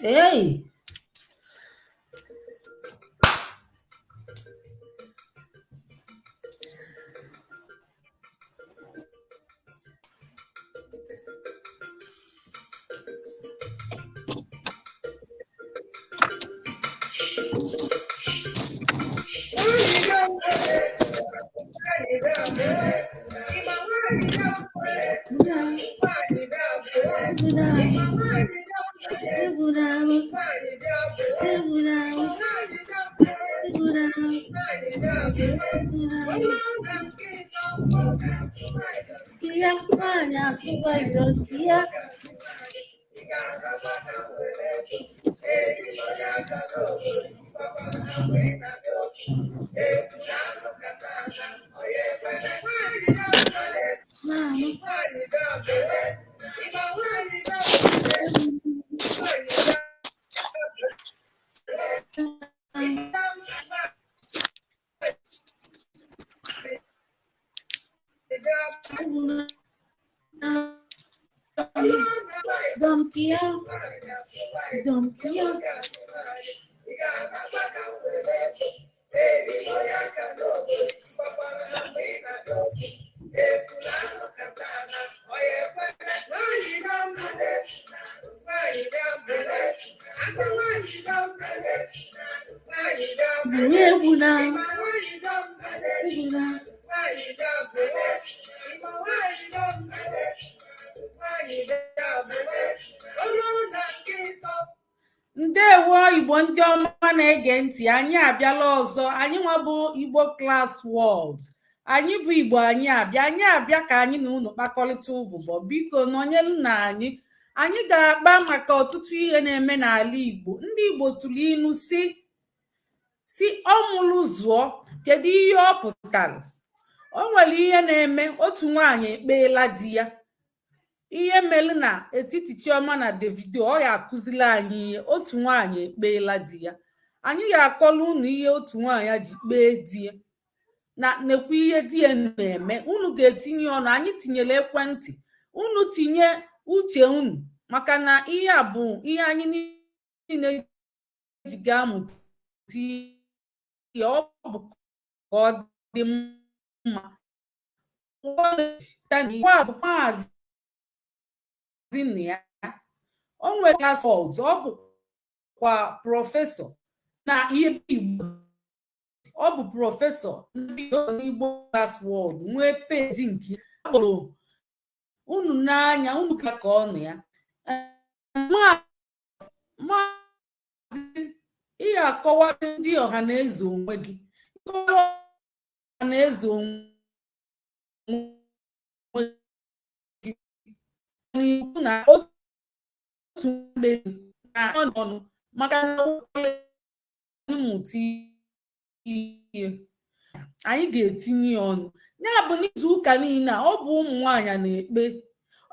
Hey! Ndewo Igbo ndị ọma na-ege ntị. Anyị abịala ọzọ. Anyị nwa bụ Igbo Class World. Anyị bụ Igbo. Anyị abịa, anyị abịa ka anyị na unu kpakọrịta ụbụbọ. Biko nọnyelu na anyị. Anyị ga-akpa maka ọtụtụ ihe na-eme n'ala Igbo. Ndị Igbo tụrụ inu si ọmụlụ zụọ. Kedu ihe ọ pụtara? O nwere ihe na-eme. Otu nwaanyị ekpeela di ya. Ihe mere na etiti Chioma na Davido, ọ ya akụziri anyị ihe. Otu nwaanyị ekpeela di ya. Anyị ga-akọrọ unu ihe otu nwaanyị ji kpee di ya na nekwa ihe di ya na-eme. Unu ga-etinye ọnụ. Anyị tinyere ekwentị, unu tinye uche unu, maka na ihe a bụ ihe anyị niile ji ga-amụta ihe. Ọ bụ ka ọ dị mma bụ maazị na ya o nwere class. Ọ bụkwa professor na ihe Igbo. Ọ bụ professor n'Igbo Class World, nwee peji nke akpọrọ unu n'anya unu ka ọ nọ ya. Maazị, ị ga-akọwa ndị ọha na eze onwe gị, ịkọwara ọha na eze onwe gị n'iwu na otu mgbe na ọnụ, maka na mmụta ihe anyị ga-etinye ya ọnụ. Ya bụ, n'izu ụka niile a, ọ bụ ụmụ nwaanyị na-ekpe.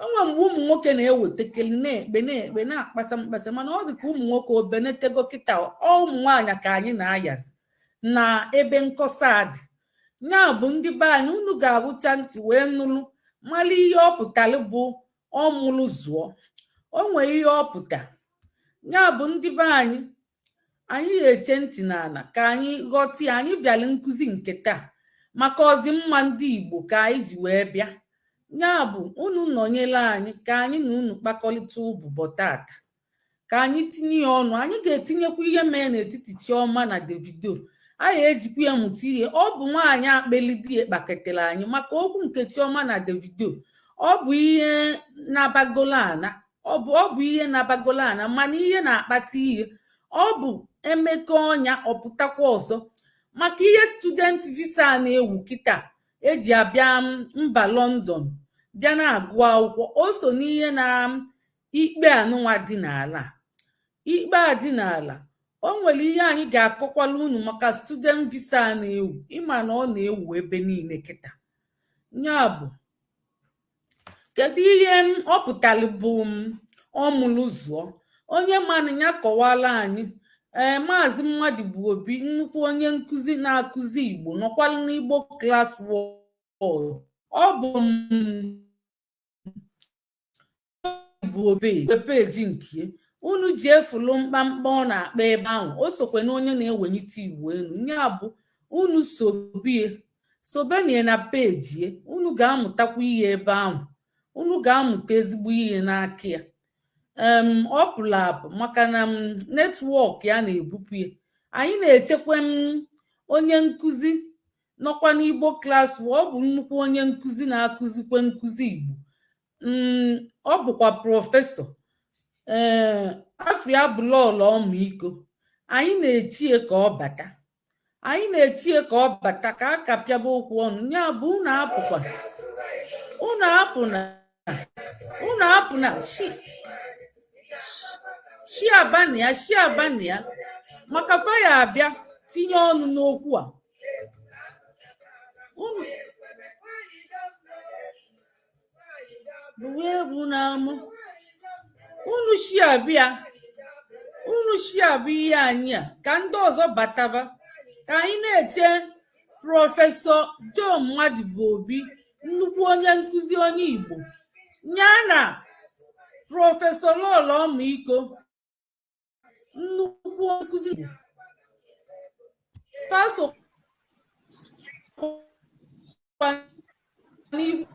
Onwe mgbe ụmụ nwoke na-ewetekeli na-ekpe na-ekpe na-akpasa mkpasa, mana ọ dị ka ụmụ nwoke obenetego kịta. Ọ ụmụ nwaanyị ka anyị na-ayazi na ebe nkọsa dị. Ya bụ, ndị be anyị, unu ga-agụcha ntị wee nụrụ mara ihe ọ pụtara bụ ọmụlụ zụọ. O nwee ihe ọ pụta. Ya bụ, ndị be anyị, anyị ga-eche ntị n'ala ka anyị ghọta ya. Anyị bịara nkụzi nke taa maka ọdịmma ndị Igbo ka anyị ji wee bịa. Ya bụ, unu nọnyere anyị ka anyị na unu kpakọrịta ụbụbọ tata, ka anyị tinye ya ọnụ. Anyị ga-etinyekwa ihe mee n'etiti Chioma na Davido. Anyị ejikwa ya mụta ihe. Ọ bụ nwaanyị akpeli di ya kpaketara anyị maka okwu nke Chioma na Davido. Ọ bụ ihe na-abagolo ana, ọ bụ ihe na-abagolo ana, mana ihe na-akpata ihe ọ bụ emekọ ọnya ọpụtakwa ọzọ maka ihe student visa na-ewu kịta eji abịa mba London bịa na-agụ akwụkwọ. O so n'ihe na ikpe anụnwa dị n'ala, ikpe a dị n'ala. O nwere ihe anyị ga-akọkwala unu maka student visa na-ewu. Ịma na ọ na-ewu ebe niile kịta. Ya bụ, kedu ihe ọ pụtara bụ ọmụlụ zụọ? Onye manụ ya kọwala anyị. Ee, Maazị Mmadụbụobi, nnukwu onye nkụzi na-akụzi Igbo, nọkwalụ n'Igbo Class World. Ọ bụ bụ obe peji nke unu ji efulu mkpamkpa ọ na-akpa ebe ahụ. O sokwe na onye na-ewelite Igbo elu. Ya bụ, unu sobie sobenie na peji, unu ga-amụtakwa ihe ebe ahụ. Unu ga-amụta ezigbo ihe n'aka ya. Ọ pụrụ apụ maka na m network ya na-ebupụ ya. Anyị na-echekwa m onye nkụzi nọkwa n'Igbo Class. Ọ bụ nnukwu onye nkụzi na-akụzikwe nkụzi Igbo. Ọ bụkwa professor. Ee, afọ ya bụ Lọlọ Ọmịiko. Anyị na-echie ka ọ bata, anyị na-echie ka ọ bata ka a kapịaba okwu ọnụ. Ya bụ, unu apụkwa, unu apụ na, unu apụ na shi shi abana ya, shi abana ya, maka faya abịa tinye ọnụ n'okwu a. Unu uwe egwu na-amụ unu shi abịa, unu shi abịa ihe anyị a ka ndị ọzọ bataba, ka anyị na-eche Professor Joe Mmadụbụobi, nnukwu onye nkụzi onye Igbo, ya na Professor Lọlọ Ọmịiko, nnukwu nkụzi Igbo fasokwa n'Igbo.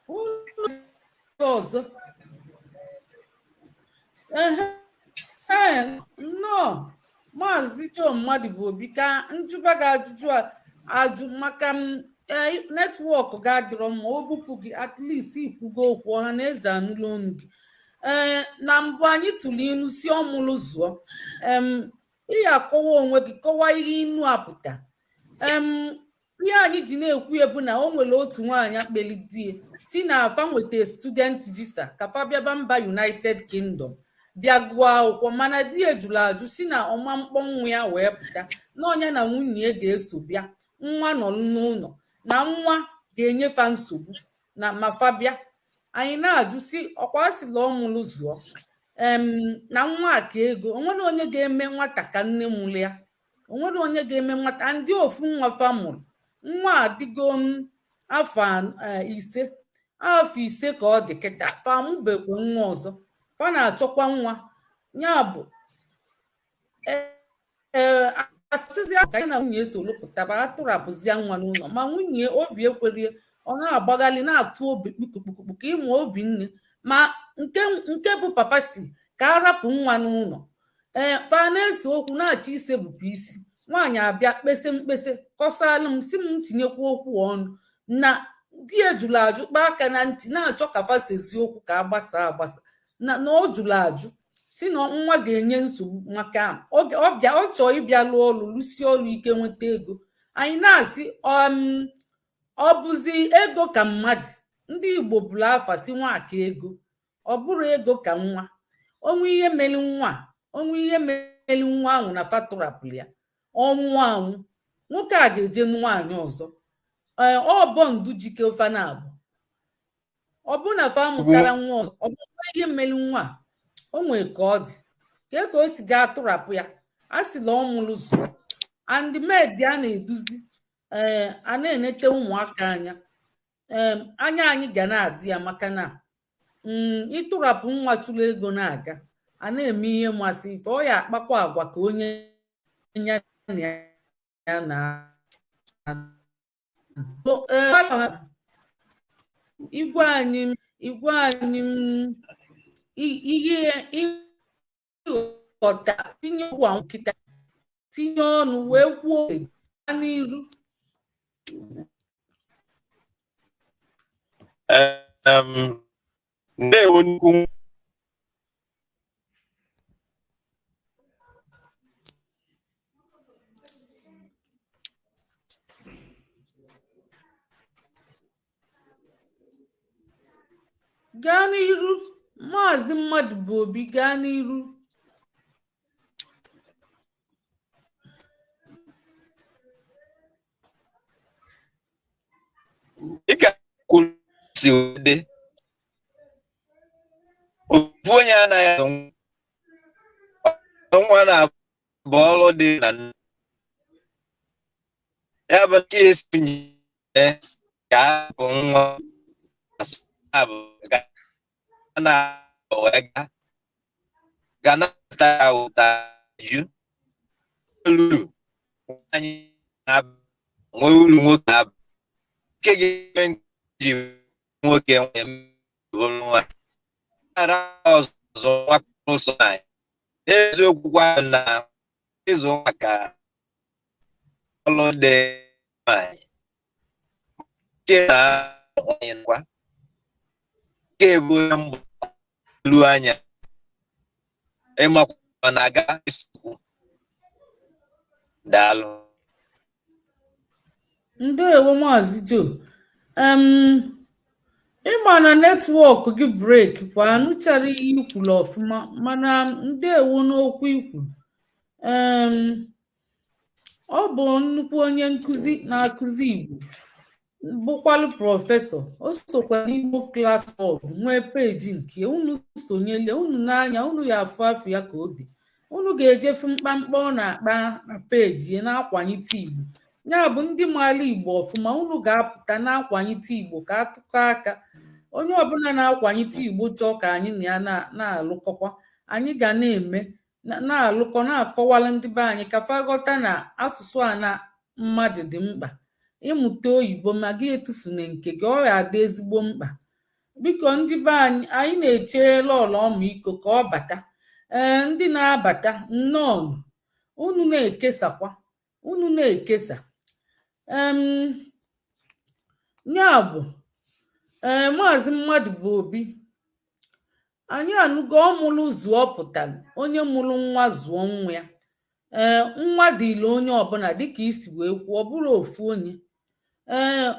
Unu ọzọ, ee, nnọọ, Maazị Joe Mmadụbụobi. Ka njụba gị ajụjụ a ajụ maka m ee network ga-adịrọ mma, o bupụ gị. At least ikwugo okwu, ọha na eze anụla onu gị. Ee, na mbụ anyị tụrụ ilu si ọmụlụ zụọ. Ị ya akọwa onwe gị, kọwaa ihe inu apụta. Ihe anyị ji na-ekwu ya bụ na o nwere otu nwaanyị akpeli di si na afa nweta student visa ka fa bịaba mba United Kingdom bịa gụọ akwụkwọ, mana di ya jụrụ ajụ, si na ọma mkpọnwụ ya wee pụta na ọnya na nwunye ya ga-eso bịa, nwa nọ n'ụlọ, na nwa ga-enyefa nsogbu na ma fa bịa. Anyị na-ajụ si ọkwa sịla ọmụlụ zụọ na nwa ka ego, onwere onye ga-eme nwata ka nne mụrụ ya? Onwere onye ga-eme nwata ndị ofu nwa fa mụrụ? Nwa adịgo afọ 5, afọ 5 ka ọ dị kịta. Fa amụbekwe nwa ọzọ, fa na-achọkwa nwa. Ya bụ, ee, asịzi ka ya na nwunye so lụpụtaba, atụrapụzia nwa n'ụlọ, ma nwunye obi ekwerie. Ọ na-agbaghalị, na-atụ obi kpukukpukpu ka ịmụ obi nne. Ma nke nke bụ papa si ka arapụ nwa n'ụlọ. Ee, fa na-ese okwu, na-achọ isebupụ isi. Nwaanyị abịa kpese mkpese, kọsalụ m, si m tinyekwa okwu ọnụ na di ya jụrụ ajụ, kpaa aka na ntị, na-achọ ka fa sezi okwu ka agbasa agbasa, na na ọ jụrụ ajụ, si na nwa ga-enye nsogbu maka oge ọ bịa, ọ chọọ ịbịa lụọ ọrụ, lụsie ọrụ ike, nweta ego. Anyị na-asị ọ bụzi ego ka mmadụ? Ndị Igbo bụrụ afa si nwa ka ego, ọ bụrụ ego ka nwa. Onwe ihe meli nwa a, onwe ihe meli nwa ahụ na fatụrapụrụ ya, ọnwụ anwụ, nwoke a ga-eje nwaanyị ọzọ. Ee, ọ bọndụ jike ofe na abụ ọ bụ na fa mụtara nwa ọzọ. Ọ bụrụ ihe mmeli nwa a, o nwee ka ọ dị kee ka o si gaa tụrapụ ya. A sịla ọ mụrụ zụọ and med a na-eduzi. Ee, a na-enete ụmụaka anya. Ee, anya anyị ga na-adị ya, maka na ịtụrapụ nwa chụrụ ego na-aga a na-eme ihe masị ife, ọ ya akpakwa agwa ka onye ya na ya na. Ee, igwe anyị, igwe anyị, ihe ịghọta, tinye okwu a nkịta, tinye ọnụ wee kwuo gaa n'iru. Ndewo nnukwu. Gaa n'iru, Maazị Mmadụbụobi, gaa n'iru. Dịka kwuru Si wee dị, ofu onye anaghị azụ nwa na-abụ ọrụ dị na nne. Ya bụ ka esi nye ka hapụ nwa abụ ga na wee ga ga na-ata ya ụta ju uru nwaanyị na-aba, nwee uru nwoke na-aba, nke ga-eme ji nwoke nwee bụrụ nwaanyị ara ọzọ nwa ụsọ anyị. Eziokwu kwa na ịzụ nwa ka ọlụ dị nwaanyị nke na nwaanyị kwa nke bụ onye mgbalu anya ịmakwa na-aga isiokwu. Daalụ. Ndewo, Maazị Joe. Ịma na network gị break kwa, anụchara ihe ikwuru ọfụma, mana ndewo n'okwu ikwuru. Ọ bụ nnukwu onye nkụzi na-akụzi Igbo, bụkwalụ professor. O sokwa n'Igbo Class World, nwee peji nke unu sonyele unu n'anya unu ya afụ afụ ya ka obi unu ga-ejefu mkpamkpa ọ na-akpa na peji ya na-akwalite Igbo. Ya bụ, ndị maara Igbo ọfụma, unu ga-apụta na-akwalite Igbo ka atụkọ aka. Onye ọbụla na-akwalite Igbo chọọ ka anyị na ya na-alụkọkwa, anyị ga na-eme na-alụkọ, na-akọwara ndị be anyị ka fa ghọta na asụsụ a na mmadụ dị mkpa. Ịmụta oyibo ma gị etufuna nke gị, ọ ga-adị ezigbo mkpa. Biko, ndị be anyị, anyị na-eche Lọlọ Ọmịiko ka ọ bata. Ee, ndị na-abata, nnọọ. Unu na-ekesakwa, unu na-ekesa. Ya bụ, ee, Maazị Mmadụ bụ Obi, anyị anụgo ọmụlụ zụọ pụtara onye mụrụ nwa zụọ nwa ya. Ee, nwa dịịrị onye ọbụla, dịka isi wee kwuo, ọ bụrụ ofu onye. Ee,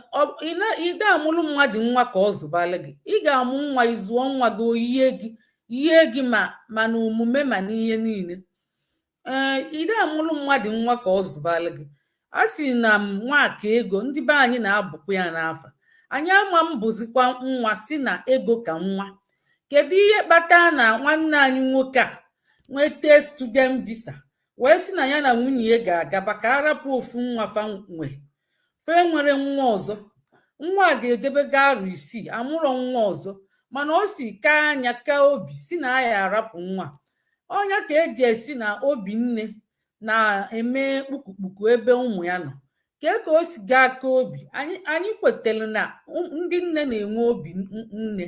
ị ga-amụrụ mmadụ nwa ka ọ zụbalị gị. Ị ga-amụ nwa, ịzụọ nwa gị, oyie gị, yie gị ma na omume ma n'ihe niile. Ee, ị ga-amụrụ mmadụ nwa ka ọ zụbalị gị. A sị na m nwaka ego, ndị be anyị na-abụkwa ya n'afa. Anyị ama mbụzikwa nwa si na ego ka nwa. Kedu ihe kpatara na nwanne anyị nwoke a nweta student visa wee sị na ya na nwunye ya ga-agaba, ka arapụ ofu nwa fa nwere? Fe nwere nwa ọzọ, nwa a ga-ejebe gaa arọ 6, amụrọ nwa ọzọ, mana ọ si kaa anya kaa obi si na ya arapụ nwa. Ọnya ka eji esi na obi nne na-eme kpukukpuku ebe ụmụ ya nọ. Kee ka o si gaa aka obi? Anyị kwetara na ndị nne na-enwe obi nne.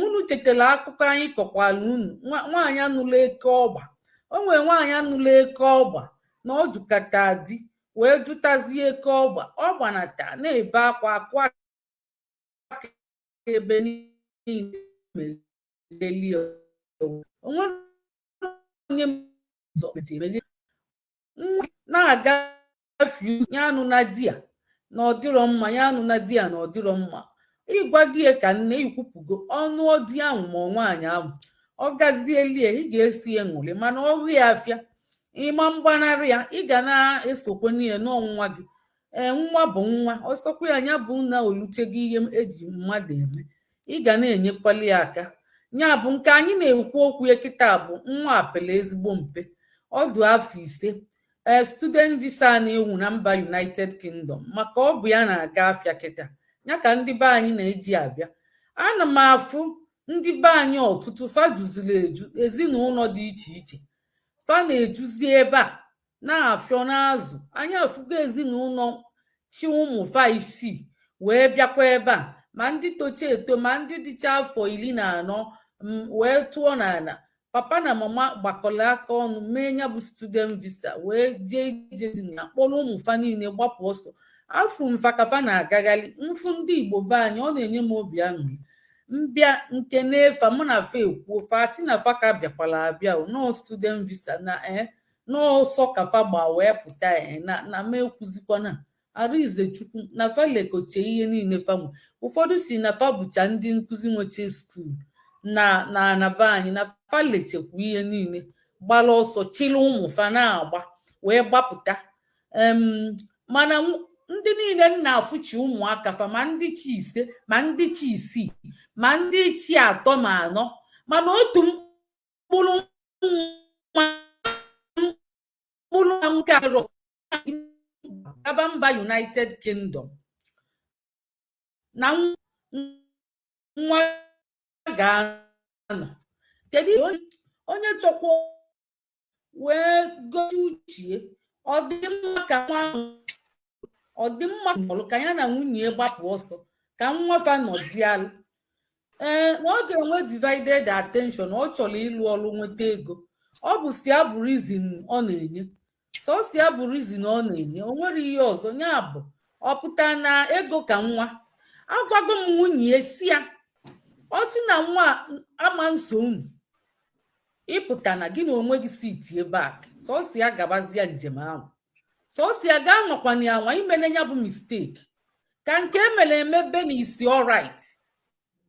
Unu chetara akụkọ anyị kọkwara unu, nwaanyị anụla eke ọgba? O nwere nwaanyị anụla eke ọgba na ọ jụkata di wee jụtazie eke ọgba. Ọ gbanata na-ebe akwa, akụ aka ebe niile meghelie. Onwere onye ụzọ meghe nwa na-agafe ya anụ na di ya na ọdịrọ mma, ya anụ na di ya na ọdịrọ mma. Ịgwa gị ya ka nne ikwupụgo ọnụ di ahụ ma ọ nwaanyị ahụ, ọ gazielie, ị ga-esi ya ṅụrị, mana ọrụ ya afịa ịma mgbanarị ya, ị ga na-esokwe n'ihe n'ọnwa gị. Ee, nwa bụ nwa, ọsọkwa ya anya bụ na oluche gị ihe eji mmadụ eme, ị ga na-enyekwali ya aka. Ya bụ, nke anyị na-ekwu okwu ya kịta bụ nwa apele ezigbo mpe, ọdụ afọ 5. Ee, student visa na-ewu na mba United Kingdom, maka ọ bụ ya na-aga afịa kịta, ya ka ndị be anyị na-eji abịa. Ana m afụ ndị be anyị ọtụtụ, fa juziri eju, ezinụlọ dị iche iche fa na-ejuzi ebe a na-afịọ n'azụ. Anyị afụgo ezinụlọ chi ụmụ fa isii wee bịakwa ebe a, ma ndị tocha eto, ma ndị dịcha afọ 14 wee tụọ n'ala. Papa na mama gbakọrọ aka ọnụ mee ya bụ student visa, wee jee ije dị na ya, kpọrọ ụmụ fa niile gbapụ ọsọ. Afụ mfa ka fa na-agagharị mfụ ndị Igbo be anyị, ọ na-enye m obi aṅụrị. Mbịa nke n'efa mụ na fa ekwuo, fa sị na fa ka bịakwara abịa o nọọ student visa na ee n'ọsọ ka fa gba wee pụta. Ee, na ma ekwuzikwana Arinze Chukwu na fa lekoche ihe niile fa nwe. Ụfọdụ si na fa bụcha ndị nkụzi nweche school na anaba anyị, na fa lechekwa ihe niile, gbara ọsọ chịrị ụmụ fa na-agba wee gbapụta. Mana Ndị niile nna afụchi ụmụaka fa, ma ndị chi 5, ma ndị chi 6, ma ndị chi 3 ma 4, mana otu mkpụrụ nwa, mkpụrụ nwa nke arọ gaba mba United Kingdom na nwa ga-anọ. Kedu onye chọkwa wee gosi uchie ọ dị mma ka nwa ahụ ọ dị mma nọrọ ka ya na nwunye gbapụ ọsọ ka nwa fa nọzialụ? Ee, na ọ ga-enwe divided attention. Ọ chọrọ ịlụ ọrụ, nweta ego. Ọ bụ si ya bụ reason ọ na-enye, sọsọ ya bụ reason ọ na-enye. O nwere ihe ọzọ ya bụ ọ pụta na ego ka nwa. Agwago m nwunye si ya, ọ sị na nwa ama nso unu ịpụta na gị na onwe gị sitie back. Sọsọ ya gabazie njem ahụ, sọsọ ya gaa. Nwakwana ya nwa imene ya bụ mistake ka nke emere emebe na isi. Alright,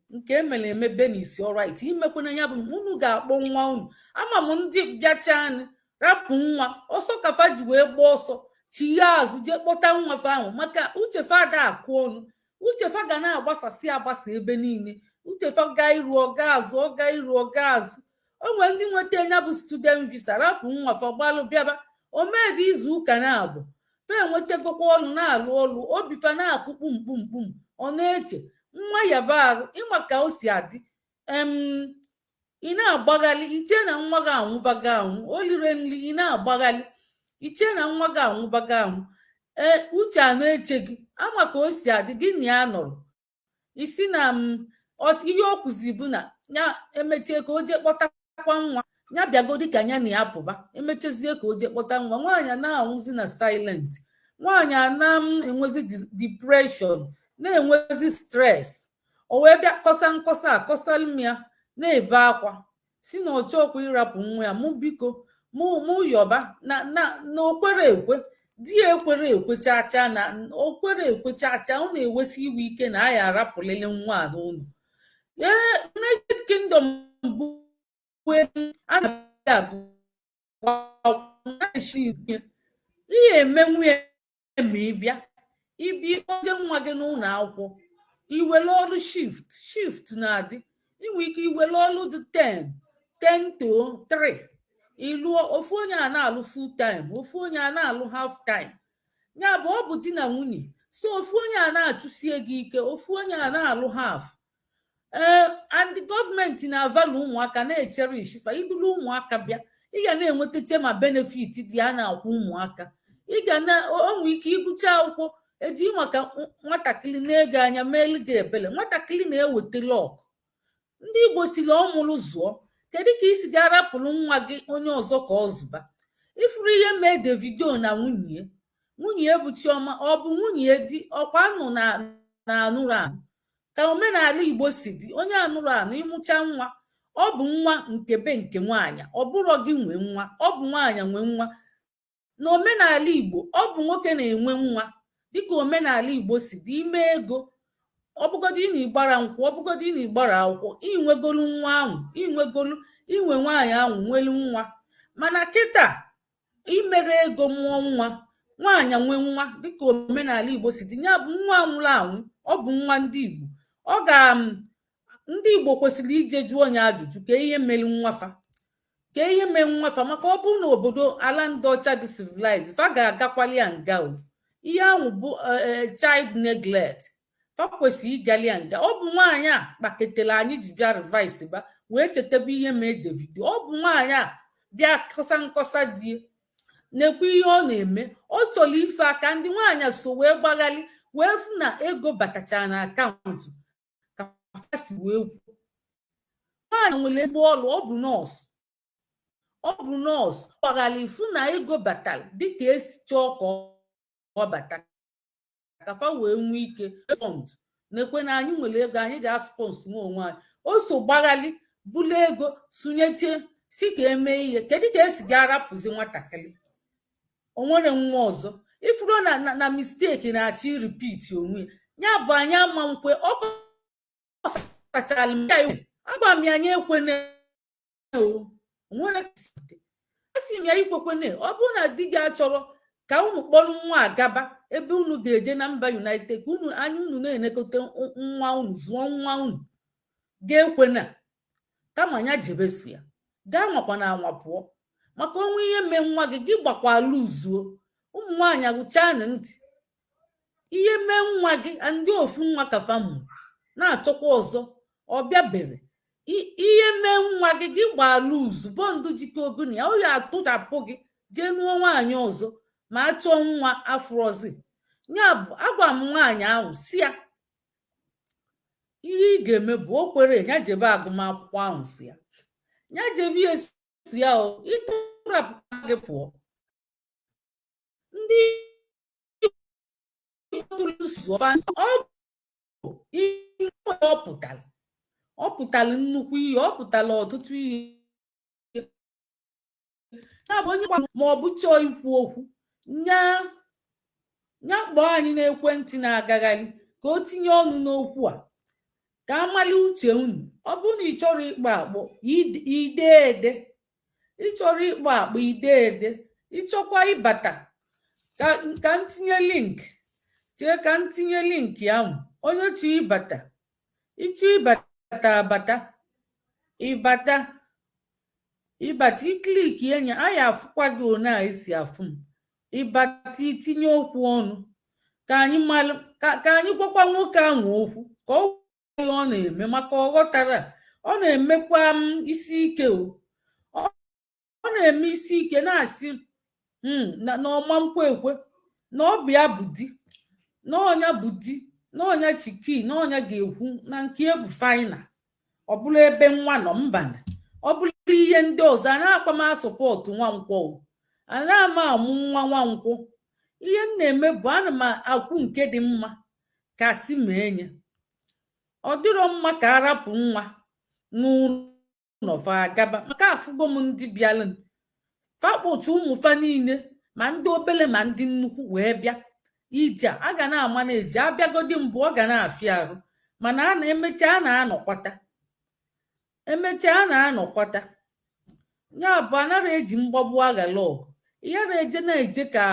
nke emere emebe na isi, alright. Imekwana ya bụ unu ga-akpọ nwa unu. Ama m ndị bịachanụ rapụ nwa ọsọ kafa ji wee gbaa ọsọ chigha azụ jee kpọta nwa fa ahụ, maka uche fada akụ ọnụ, uche fa ga na-agbasasị agbasa ebe niile. Uche fa gaa iru, ọga azụ, ọ gaa iru, ọga azụ. O nwere ndị nweta ya bụ student visa, rapụ nwa fa, gbalụ bịaba omedi izu ụka na-abụ, fa enwetagokwa ọlụ, na-alụ ọlụ, obi fa na-akụ kpum kpum kpum. Ọ na-eche nwa yaba arụ ịma ka o si adị. Ị na-agbaghalị iche na nwa gị anwụbago anwụ, o lire nri. Ị na-agbaghalị iche na nwa gị anwụbago anwụ. Ee, uche a na-eche gị ama ka o si adị gị na ya nọrọ isi na m ihe o kwuzi bụ na ya emechie ka o jee kpọtakwa nwa ya, bịagodi ka ya na ya pụba. Emechezie ka o jee kpọta nwa, nwaanyị na-anwụzi na silent. Nwaanyị a na m enwezi depression, na-enwezi stress. O wee bịa kọsa nkọsa, akọsalụ m ya, na-ebe akwa, si na ọchọkwa ịrapụ nwa ya. Mụ biko, mụ yọba na okwere ekwe, di ya ekwere ekwe chaa chaa, na okwere ekwe chaa chaa. Ọ na-ewesi iwe ike na a ya arapụlili nwa a n'ụlọ. Ee, United Kingdom bụ ebe a na-abịa agụ akwụkwọ ihe eme nwunye. Ma ị bịa ibi oje nwa gị n'ụlọ akwụkwọ, iwere ọrụ shift. Shift na-adị, inwe ike iwere ọrụ dị 10, 10 to 3. Ịlụọ ofu onye a na-alụ full time, ofu onye a na-alụ half time. Ya bụ ọ bụ di na nwunye, so ofu onye a na-achụsie gị ike, ofu onye a na-alụ half. Ee, and gọọmenti na-avalụ ụmụaka, na-echere ishifa ibulu ụmụaka bịa, ị ga na-enwetache ma benefit dị a na-akwụ ụmụaka. Ị ga na onwe ike ịgụcha akwụkwọ eji maka nwatakịrị na-ege anya meelu gị ebele. Nwatakịrị na-eweta luck. Ndị Igbo siri ọmụrụ zụọ. Kedu ka isi ga-arapụrụ nwa gị onye ọzọ ka ọ zụba? Ifuru ihe mee Davido na nwunye. Nwunye bụ Chioma, ọ bụ nwunye di ọkwa anụ na anụrụ anụ ka omenala Igbo si dị. Onye anụrụ anụ, ịmụcha nwa, ọ bụ nwa nke be nke nwaanyị. Ọ bụrọ gị nwe nwa, ọ bụ nwaanyị nwe nwa. Na omenala Igbo, ọ bụ nwoke na-enwe nwa. Dịka omenala Igbo si dị, ime ego, ọ bụgodị na ịgbara nkwụ, ọ bụgodị na ịgbara akwụkwọ, inwegolu nwa ahụ, inwegolu inwe nwaanyị ahụ nwelu nwa. Mana kịta imere ego, mụọ nwa, nwaanyị nwe nwa. Dịka omenala Igbo si dị, ya bụ nwa nwụrụ anwụ, ọ bụ nwa ndị Igbo. Ọ ga ndị Igbo kwesịrị ije jụọ onye ajụjụ ka ihe mere nwafa, ka ihe mee nwafa. Maka ọ bụrụ na obodo ala ndị ọcha dị civilized, fa ga-agakwali ya nga. O ihe ahụ bụ child neglect, fa kwesịrị ịgali ya nga. Ọ bụ nwaanyị a kpaketere anyị ji bịa revise ba wee chetebe ihe mee Davido. Ọ bụ nwaanyị a bịa kọsa nkọsa die, na-ekwu ihe ọ na-eme. Ọ chọrọ ife aka ndị nwaanyị so wee gbaghalị wee fụ na ego batachara na akaụntụ ka fa si wee kwuo. Nwaanyị nwere ezigbo ọrụ, ọ bụ nọọsụ. Ọ bụ nọọsụ gbaghalị fụ na ego batara dịka esi chọọ ka ọ bata, ka fa wee nwee ike fund na-ekwe na anyị nwere ego, anyị ga-asponsor nwe onwe anyị. O so gbaghalị bulu ego sụnyechie si ka emee ihe. Kedu ka esi ga-arapụzi nwatakịrị o nwere nwa ọzọ? Ifuru na mistake na-achọ irepeat onwe ya. Bụ anyị ama nkwe ọ kọsachara m ya iwe. Agba m ya nye ekwene o nwere a sị m ya ikwekwene. Ọ bụrụ na di gị achọrọ ka unu kpọrọ nwa agaba Ebe unu ga-eje na mba United ka unu anya unu na-enekọta nwa unu, zụọ nwa unu, ga-ekwe na kama ya jebesu ya gaa nwakwa na anwa pụọ maka onwe ihe mee nwa gị, gị gbakwa luzuo. Ụmụ nwaanyị, agụchanụ ntị. Ihe mee nwa gị, ndị ofu nwa ka fa mụ na-achọkwa ọzọ, ọ bịabere ihe mee nwa gị, gị gbaa luzu bond jikọ ogu na ya, ọ ya atụchapụ gị jee nụọ nwaanyị ọzọ ma a chọọ nwa afrozi. Ya bụ, agwa m nwaanyị ahụ si ya, ihe ị ga-eme bụ, o kwere ya jebe agụmakwụkwọ ahụ, si ya ya jebe ihe si ya o ịtụrapụ gị pụọ. Ndị ọ bụ ihe ọ pụtara, ọ pụtara nnukwu ihe, ọ pụtara ọtụtụ ihe. Ya bụ, onye ma ọ bụ chọọ ikwu okwu, nya ya kpọọ anyị n'ekwentị na-agagharị ka o tinye ọnụ n'okwu a ka amali uche unu. Ọ bụrụ na ị chọrọ ịkpọ akpọ, ide ede. Ị chọrọ ịkpọ akpọ, ide ede. Ịchọkwa ịbata, ka m tinye link. Chee ka m tinye link ahụ. Onye chọọ ịbata, ịchọ ịbata, abata. Ịbata, ịbata, i click enye anyị, afụkwa gị one a esi afụ m. Ịbata, itinye okwu ọnụ ka anyị malụ, ka anyị gwakwa nwoke ahụ okwu ka ọ ihe ọ na-eme, maka ọ ghọtara. Ọ na-emekwa m isi ike o, ọ na-eme isi ike, na-asị na ọma nkwe ekwe na ọ bụ ya bụ di, na ọnya bụ di, na ọnya chiki, na ọnya ga-ekwu na nke bụ final. Ọ bụrụ ebe nwa nọ mbana, ọ bụrụ ihe ndị ọzọ a na-akpa m a support Nwankwọ o, a na-ama amụ nwa Nwankwọ. Ihe m na-eme bụ ana m akwụ nke dị mma ka si mee nye. Ọ dịrọ mma ka arapụ nwa n'ụlọ fa agaba, maka afụgo m ndị bịalụ fa kpọcha ụmụ fa niile, ma ndị obele ma ndị nnukwu, wee bịa ije a ga na-ama na-eji abịagodi mbụ. Ọ ga na-afịa arụ, mana a na-emecha, a na-anọkwata, emechaa a na-anọkwata. Ya bụ, anara eji mgbagbu aghala ọgụ. Ihe na-eje na-eje ka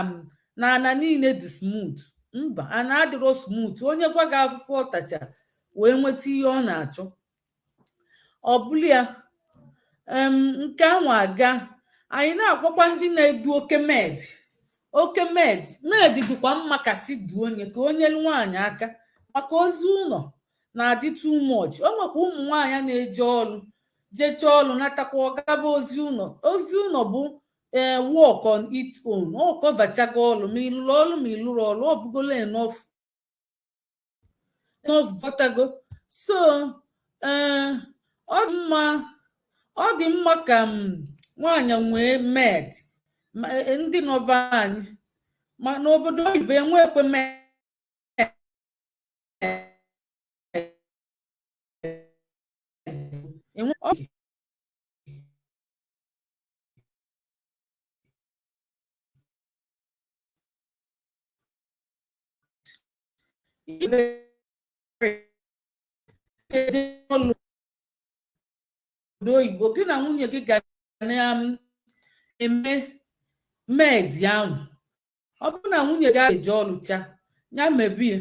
na ana niile dị smooth, mba, ana adịrọ smooth. Onye gwa gị afụfụ ọtacha wee nweta ihe ọ na-achọ, ọ bụla ya nke ahụ aga. Anyị na-agwakwa ndị na-edu oke maid, oke maid. Maid dịkwa mma ka si duo onye ka onye nwaanyị aka, maka ozi ụlọ na-adị too much. O nwekwa ụmụ nwaanyị na-eje ọrụ, jechaa ọrụ, natakwa, ọgaba ozi ụlọ. Ozi ụlọ bụ ee work on its own. Ọ coverchago ọrụ, ma ịlụrụ ọrụ ma ịlụrụ ọrụ, ọ bụgolo enough enough gotago. So ee, ọ dị mma, ọ dị mma ka m nwaanyị nwee maid. Ndị nọba anyị ma n'obodo oyibo enwekwe maid. Enwe eje ọlụ obodo oyibo, gị na nwunye gị ga na-eme maid ahụ. Ọ bụrụ na nwunye gị eje ọlụcha, ya mebie,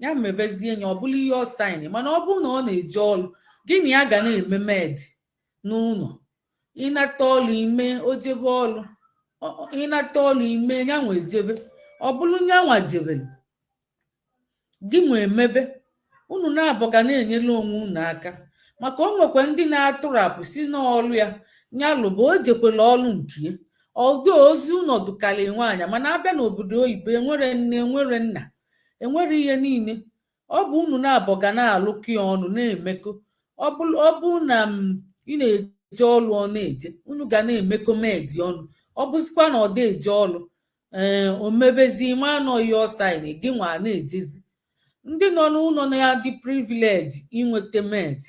ya mebezie ya, ọ bụrụ ihe ọ sign. Mana ọ bụrụ na ọ na-eje ọlụ, gị na ya ga na-eme maid n'ụlọ. Ịnata ọlụ, ime, o jebe ọlụ. Ịnata ọlụ, ime, ya nwe jebe. Ọ bụrụ ya nwa jebere, gị nwe emebe. Unu na-abụ ga na-enyere onwe unu aka, maka o nwekwa ndị na-atụrapụ si n'ọlụ ya ya lụba, o jekwela ọlụ nke ya. Ọdụ ozi ụlọ dụkarị nwaanyị, mana abịa n'obodo oyibo, enwere nne, enwere nna, enwere ihe niile. Ọ bụ unu na-abụ ga na-alụkọ ya ọnụ, na-emekọ. Ọ bụ na m ị na-eje ọlụ, ọ na-eje, unu ga na-emekọ maid ọnụ. Ọ bụzikwa na ọ dị eje ọlụ, ee, o mebezi ma anọ ihe ọ sign, gị nwa na-ejezi. Ndị nọ n'ụlọ na-adị privilege inweta maid,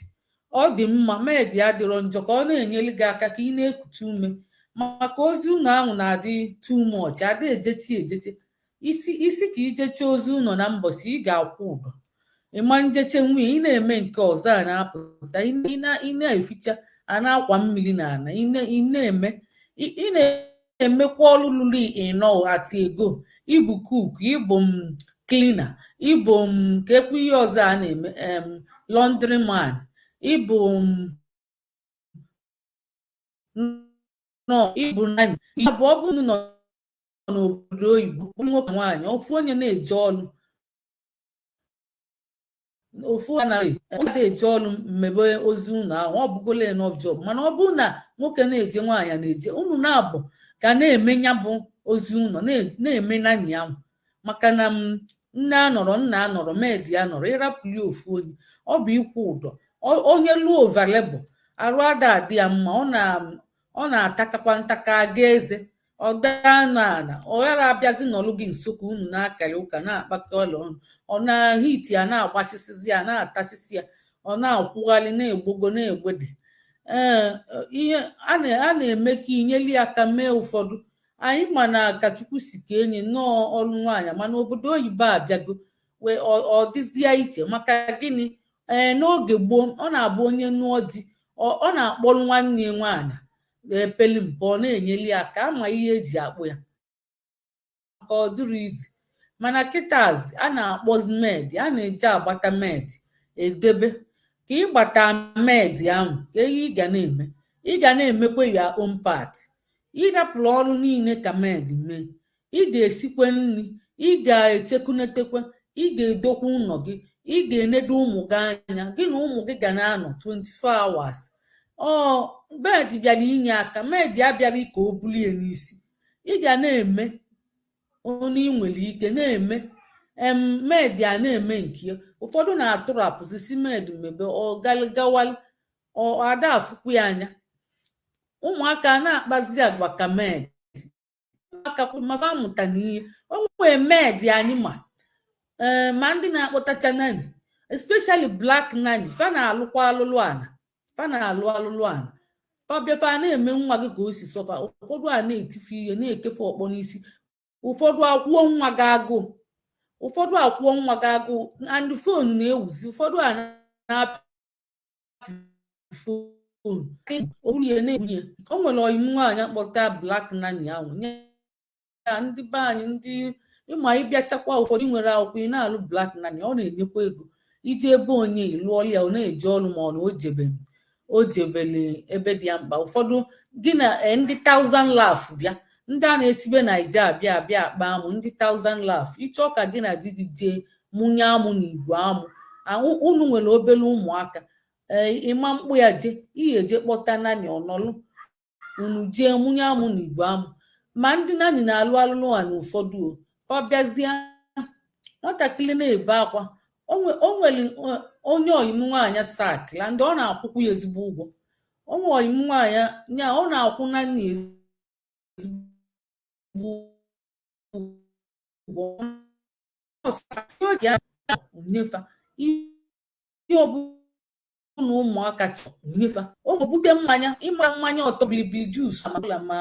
ọ dị mma. Maid adịrọ njọ, ka ọ na-enyere gị aka ka ị na-ekute ume, maka ozi ụlọ ahụ na-adị too much. Ada ejechi ejeche isi isi ka ijeche ozi ụlọ na mbọsị, ị ga-akwụ ụdọ ịma njeche nwunye. Ị na-eme nke ọzọ a na-apụta, ị na-eficha, a na-akwa mmiri na ana, ị na-eme ị na Na-emekwa ọlụ lụrụ ịnọ at a go. Ịbụ cook, ịbụ m cleaner, ịbụ m ka ekwe ihe ọzọ a na-eme, laundry man, ịbụ m nọ, ịbụ nanny. Ya bụ, ọ bụrụ nọ n'obodo oyibo, nwoke, nwaanyị, ofu onye na-eje ọlụ, ofu anaghị eje ọlụ mmebe ozi ụlọ ahụ, ọ bụgola enough job. Mana ọ bụrụ na nwoke na-eje, nwaanyị na-eje, unu na-abụ ga na-eme ya bụ ozi ụlọ, na-eme nanny ahụ, maka na m nne anọrọ, nna anọrọ, maid anọrọ, ịrapụ ya ofu onye, ọ bụ ịkwụ ụdọ. Onye lụọ over labour, arụ ada adị ya mma, ọ na-atakakwa ntaka aga eze, ọ daa n'ala, ọ ghara abịazi nọlụ gị nso ka unu na-akarị ụka, na-akpakọ ọla ọnụ. Ọ na-hit ya, na-agbasịsịzi ya, na-atasịsị ya, ọ na-akwụgharị, na-egbogo, na-egbede. Ee, ihe a na-eme ka inyeli aka mee ụfọdụ. Anyị ma na ka Chukwu si ka enye nnọọ ọrụ nwaanyị, mana obodo oyibo abịago wee ọ dịzie iche. Maka gịnị? Ee, n'oge gboo, ọ na-abụ onye nụọ di, ọ na-akpọrọ nwanne ya nwaanyị epeli mpe, ọ na-enyeli aka ama ihe eji akpụ ya ka ọ dịrị izi. Mana kịtazi, a na-akpọzi maid, a na-eji agbata maid edebe. Ka ịgbata maid ahụ, ka ihe ị ga na-eme, ị ga na-emekwa ya own part. Ịrapụrụ ọrụ niile ka maid mee, ị ga-esikwe nri, ị ga-echekunetekwe, ị ga-edokwa ụlọ gị, ị ga-enedo ụmụ gị anya, gị na ụmụ gị ga na-anọ 24 hours. Ọ maid bịara inye aka, maid abịara ka o bulie n'isi. Ị ga na-eme onye ị nwere ike na-eme, em maid a na-eme nke ya. Ụfọdụ na-atụrapụzi si maid mebe, ọ gawal, ọ ada afụkwu ya anya. Ụmụaka na-akpazi agwa ka maid, ụmụaka mafa amụta n'ihe o nwee maid anyị ma. Ee, ma ndị na-akpọtacha nanny, especially black nanny, fa na-alụkwa alụlụ ana, fa na-alụ alụlụ ana. Fa bịa, fa na-eme nwa gị ka o si sọfa. Ụfọdụ a na-etife ihe, na-ekefe ọkpọ n'isi, ụfọdụ akwụọ nwa gị agụụ, ụfọdụ akwụọ nwa gị agụụ. And phone na-ewuzi, ụfọdụ a na-apị phone orie na-ebunye. O nwere ọyị nwaanyị akpọta black nanny ahụ nye ya. Ndị be anyị, ndị ịma, ịbịachakwa, ụfọdụ nwere akwụkwọ, ị na-alụ black nanny, ọ na-enyekwa ego. Iji ebe onye lụọla ya, ọ na-eje ọrụ, ma ọ na o jebele ebe dị ya mkpa. Ụfọdụ gị na ndị thousand laugh bịa, ndị a na-esibe Naija abịa abịa akpa amụ, ndị thousand laugh, ịchọ ka gị na di gị jee mụnye amụ na igwe amụ, unu nwere obere ụmụaka, ee, ịma mkpụ ya jee, ihe eje kpọta nanny, ọnọlụ, unu jee mụnye amụ na igwe amụ. Ma ndị nanny na-alụ alụlụ a na ụfọdụ o ọ bịazie, nwatakịrị na-ebe akwa. O nwere onye oyim nwaanyị sakịla ndị ọ na-akwụkwọ ya ezigbo ụgwọ. O nwere oyim nwaanyị nya ọ na-akwụ nanny ezigbo ụgwọ onyefa ihe ọbụla ụmụaka chọrọ, onyefa o bute mmanya, ịma mmanya ọtọ bilibili, juice ma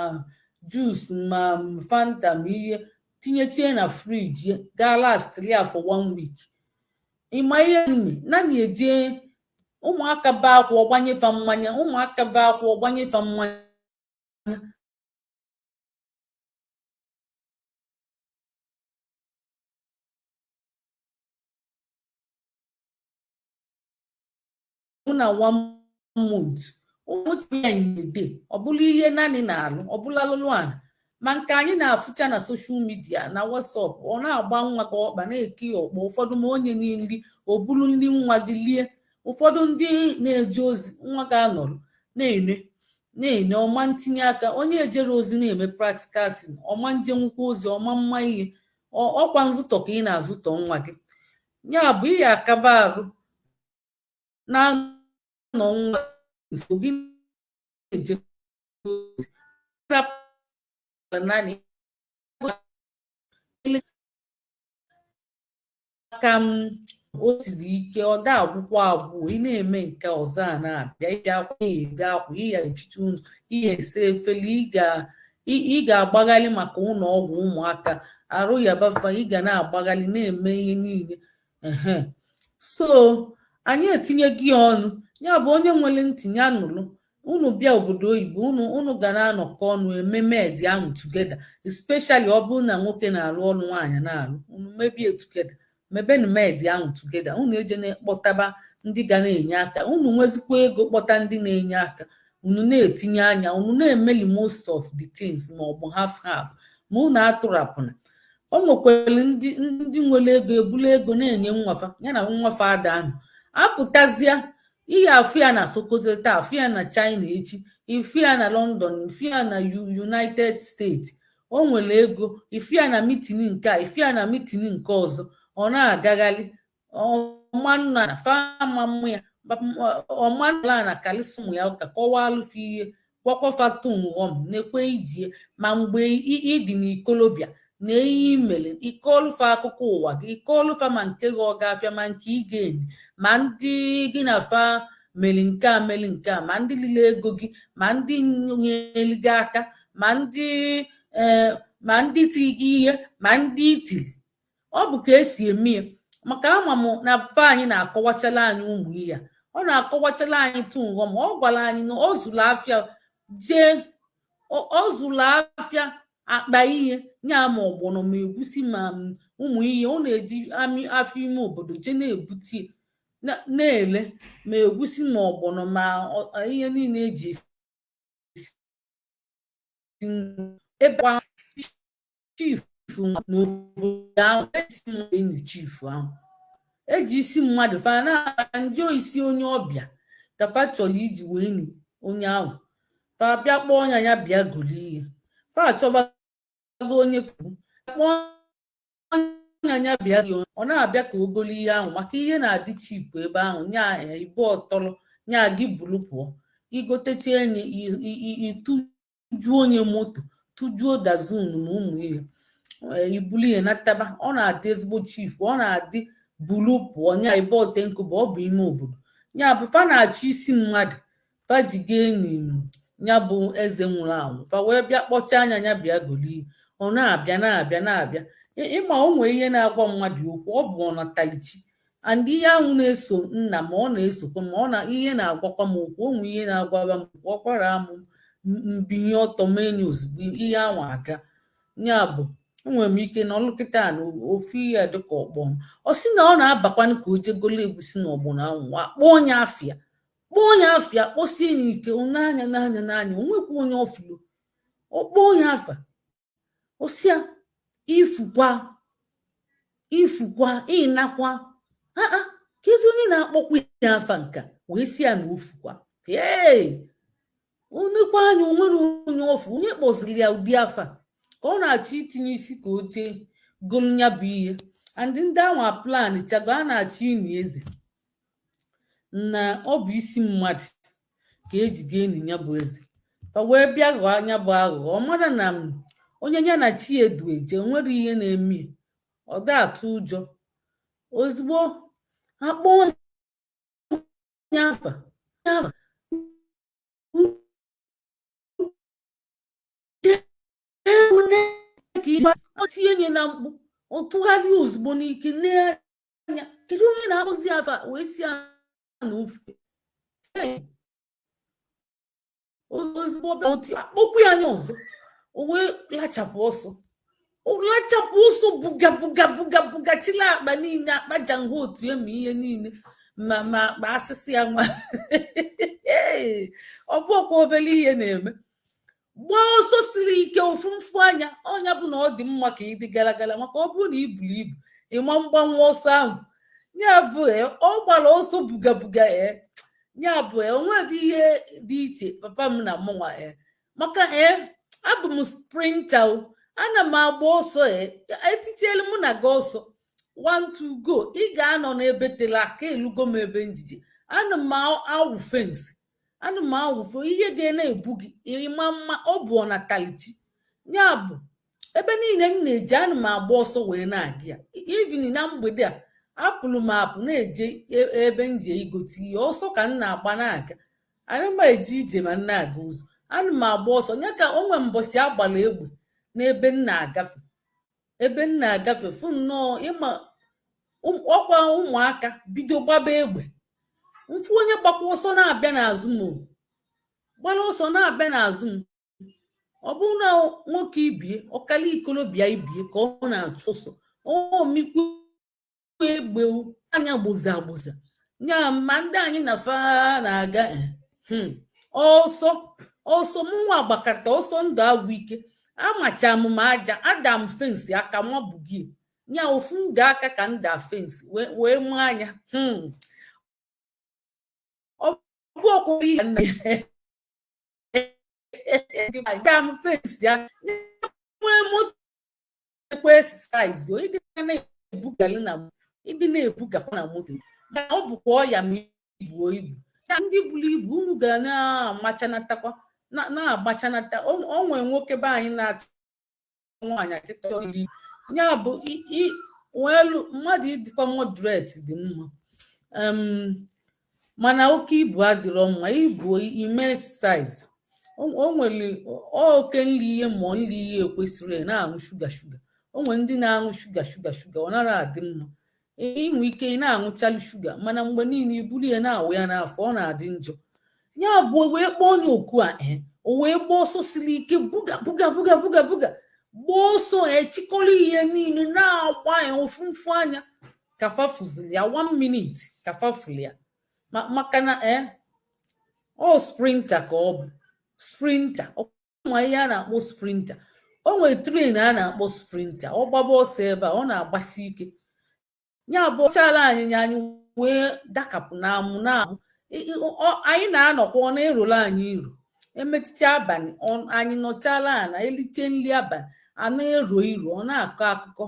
juice ma Fanta ma ihe, tinyechie na fridge, gaa last ya for one week. Ịma ihe ime nanny eje, ụmụaka bee akwa, ọgbanyefa mmanya, ụmụaka bee akwa, ọgbanyefa mmanya. Na one month ụmụ ya in a day, ọ bụla ihe nanny na-alụ, ọ bụla alụlụ ana. Ma nke anyị na-afụcha na social media na WhatsApp, ọ na-agba nwa gị ọkpa, na-eke ya ọkpọ. Ụfọdụ ma onye nri, o buru nri nwa gị lie. Ụfọdụ ndị na-eje ozi, nwa gị anọrọ na-ene na-ene, ọma ntinye aka. Onye ejere ozi na-eme practical thing, ọma njenwukwa ozi, ọma mma ihe ọkwa nzụtọ ka ị na-azụtọ nwa gị. Ya bụ, ị ya akaba arụ na-anọ nwa nso gị na-eje ozi naanị aka m. O siri ike, ọ da agwụkwọ agwụ. Ị na-eme nke ọzọ a na-abịa, ịbịa akwa, ede akwa, ịya echiche ụlọ, ihe ese efere, ị ga-agbaghalị maka ụlọ ọgwụ ụmụaka arụ ya bafa, ị ga na-agbaghalị na-eme ihe niile. Ehe, so anyị etinye gị ọnụ. Ya bụ, onye nwere ntị ya nụrụ. Unu bịa obodo oyibo, unu ga na-anọkọ ọnụ eme maid ahụ together, especially ọ bụrụ na nwoke na-alụ ọrụ, nwaanyị na-alụ. Unu mebie together, mebenu maid ahụ together. Unu eje na-ekpọtaba ndị ga na-enye aka. Unu nwezikwa ego, kpọta ndị na-enye aka, unu na-etinye anya, unu na-emeli most of the things, ma ọ bụ half half, ma unu atụrapụna. O nwekwara ndị nwere ego ebulu ego na-enye nwafa, ya na nwafa ada anụ apụtazịa. Ihe afụ ya na Sokoto taa, afụ ya na China echi, ifu ya na London, ifu ya na United States. O nwere ego, ifu ya na meeting nke a, ifu ya na meeting nke ọzọ. Ọ na-agagharị ọmanna fama mmụ ya ọmanla na kalịsị ụmụ ya ụka, kọwalụfe ihe, gwakwafa nghọm na-ekwe ijie. Ma mgbe ị dị n'ikolobịa na ihe imere, ịkọlụfa akụkọ ụwa gị, ịkọlụfa ma nke gị ọ ga-afịa, ma nke ị ga-enye, ma ndị gị na fa meri nke a, meri nke a, ma ndị lile ego gị, ma ndị nyere gị aka, ma ndị ee, ma ndị tiri gị ihe, ma ndị itiri. Ọ bụ ka esi eme ya, maka ama m na papa anyị na-akọwachala anyị ụmụ ihe a. Ọ na-akọwachala anyị tụ nghọm. Ọ gwara anyị na ọ zụrụ afịa, jee ọ zụrụ afịa akpa ihe nya, ma ọgbọnọ, ma egwusi, ma ụmụ ihe ọ na-eji amị afọ ime obodo jee na-ebute na-ele, ma egwusi, ma ọgbọnọ, ma ihe niile eji esi nri. Ebe chief n'obodo ahụ esi enyi chief ahụ eji isi mmadụ fa na njọ isi onye ọbịa ka fa chọrọ iji wee ni onye ahụ. Fa bịa kpọọ ya, ya bịa goli ihe. Fa achọbago onye kpọọ ya, ya bịa. Ọ na-abịa ka o goli ihe ahụ, maka ihe na-adị cheap ebe ahụ. Nya ibu ọtọrọ nya gị buru pụọ, igotecha enye, ịtụjuo onye moto, tụjuo Datsun ma ụmụ ihe, ibulu ihe nataba. Ọ na-adị ezigbo cheap, ọ na-adị bulu pụọ. Nya ibe otenkụ bụ ọ bụ ime obodo ya bụ fa na-achọ isi mmadụ fa ji ga enyi ya bụ eze nwụrụ anwụ. Fa wee bịa kpọchaa anya, ya bịa goli. Ọ na-abịa, na-abịa, na-abịa. Ịma o nwee ihe na-agwa mmadụ okwu, ọ bụ ọnatalichi and ihe ahụ na-eso nna ma ọ na-esokwa ma ọ na ihe na-agwakwa m okwu. O nwee ihe na-agwaba m okwu, ọ kwara m mbinye ọtọ mee enyi ozugbo ihe ahụ aga. Ya bụ, enwere m ike na ọlụkịta na ofu ihe a dịka ọkpọ m. Ọ sị na ọ na-abakwanụ ka o jegolo egusi na ọgbọnọ ahụ, kpọọ onye afịa, kpọọ onye afịa, kpọsie ya ike n'anya, n'anya, n'anya. O nwekwa onye ọfụlo. Ọ kpọọ onye afa, ọ sị ya, ifukwa, ifukwa, ịnakwa aa ka ezi onye na-akpọkwa ya afa nka wee sị ya na ofukwa. Ee, onekwa anya, onwere onye ọfụ. Onye kpọziri ya ụdị afa ka ọ na-achọ itinye isi ka o jee golu ya bụ ihe. And ndị anwa plan chago a na-achọ ini eze na ọ bụ isi mmadụ ka eji ga eni ya bụ eze. Fa wee bịa ghọọ anya bụ aghụghọ. Ọ mara na onye ya na chi edu eje nwere ihe na-eme ya, ọ da atụ ụjọ. Ozugbo akpọ onye afa afa ka tinye nye na mkpu, ọ tụgharịa ozugbo n'ike nee anya, kedu onye na-akpọzi afa, wee si ya na ofe. Ozugbo akpọkwu ya anya ọzọ, o wee lachapụ ọsọ. O lachapụ ọsọ, buga buga buga buga, chila akpa niile, akpa jango otu ya, ma ihe niile, ma akpa asịsị ya nwa. Ọ bụ ọkwa obere ihe na-eme. Gbaa ọsọ siri ike, ofu mfu anya ọnya bụ na ọ dị mma ka ị dị gara gara, maka ọ bụrụ na ị buru ibu, ịma mgbanwe ọsọ ahụ. Ya bụ, ọ gbara ọsọ buga buga. Ee, ya bụ, onwedị ihe dị iche papa m na mụnwa. Ee, maka ee, abụ m sprinter o. Ana m agba ọsọ. Ee, etichelu mụ na gị ọsọ, one two go, ị ga-anọ n'ebe tere aka elugo m ebe njije. Ana m awụ fence, ana m awụfe ihe ga na-ebu gị ịma mma. Ọ bụ ọnatalichi ya bụ ebe niile m na-eje, ana m agba ọsọ wee na-aga ya. Even na mgbede a apụrụ m apụ na-eje ebe m je igote ihe, ọsọ ka m na-agba na-aga. Ana m eje ije ma m na-aga ụzọ, ana m agba ọsọ. Ya ka o nwee mbọsị agbara egbe n'ebe m na-agafe, ebe m na-agafe, fụ nnọọ ịma ọkwa ụmụaka bido gbaba egbe. Mfu onye gbakwa ọsọ na-abịa n'azụ m o. Gbara ọsọ na-abịa n'azụ m. Ọ bụrụ na nwoke ibie, ọkala ikolobịa ibie ka ọ na-achụ ọsọ, omikwu egbe anya gboza agboza nya. Ma ndị anyị na fa na-aga, ọsọ ọsọ, mụnwa gbakọta ọsọ ndụ agwụ ike. Amacha m ma aja ada m fence aka mabugie nya ofu nga aka ka m da fence wee maa anya. Ọ bụ ọkwụ ihe nna da m fence ya nwee moto ekwe exercise. Ịdị na-ebugali na ịdị na-ebugakwa na moto, ọ bụkwa ọya ma ibuo ibu ya. Ndị buru ibu, unu ga na-amachanatakwa, na-agbachanata. O nwee nwoke be anyị na-achọ nwaanyị akịta iri ya bụ welu mmadụ ịdịkwa moderate dị mma, mana oke ibu adịrọ mma. Ibu ime exercise, o nwere oke nri ihe ma nri ihe ekwesịrị na-aṅụ shuga shuga. O nwere ndị na-aṅụ shuga shuga shuga, ọ nara adị mma. Inwe ike ị na-aṅụchalụ shuga, mana mgbe niile iburu ya na-awụ ya n'afọ, ọ na-adị njọ. Ya bụ wee kpọọ onye oku a, o wee gbaa ọsọ siri ike, buga buga buga buga buga, gbaa ọsọ, echikọrọ ihe niile na-agba ya ofu mfu anya ka fafuzili ya one minute ka fafuli ya. Maka na ọ sprinter ka ọ bụ sprinter. Ma ihe a na-akpọ sprinter, o nwere train a na-akpọ sprinter. Ọ gbaba ọsọ ebe a, ọ na-agbasi ike. Ya bụ ọchala anyị anyị wee dakapụ n'amụ na-amụ. Anyị na-anọkwa, ọ na-erolo anyị iro. Emechicha abalị, anyị nọchala ala elite nri abalị, a na-ero iro. Ọ na-akọ akụkọ,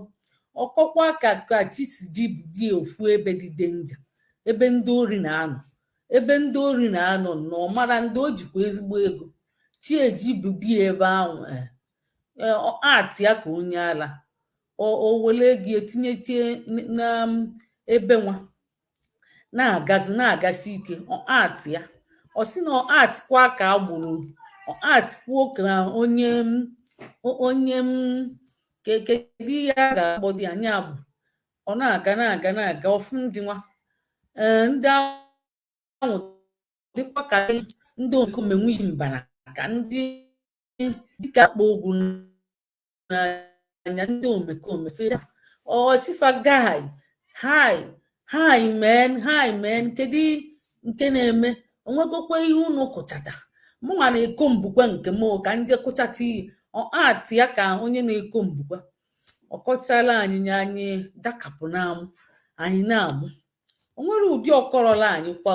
ọkọkwa ka chi si ji dị ofu ebe dị danger, ebe ndị ori na-anọ, ebe ndị ori na-anọ nnọọ mara ndị o jikwa ezigbo ego chi eji budi ebe ahụ atị ya ka onye ala o were ego etinyechie na ebe nwa na-agazi na-agasi ike. Atị ya, ọ sị na atịkwa ka agbụrụ atịkwuo ka onye m kedu ihe a ga-akpọ dị anya bụ ọ na-aga na-aga na-aga ọfụ ndị nwa ndị ahụ dịkwa ka ndị omekome nwe isi mbana, ka ndị dịka akpọ ogwu n'anya, ndị omekome fere ọsifa, "Guy, hi, hi man, hi man, kedu nke na-eme? Onwegokwa ihe unu kụchata? Mụnwa na-eko mbukwa nke m ka nje kụchata ihe." Atị ya ka onye na-eko mbukwa. Ọ kọchala anyị nye anyị dakapụ n'amụ anyị na-amụ. O nwere ụdị ọkọrọla anyị kwa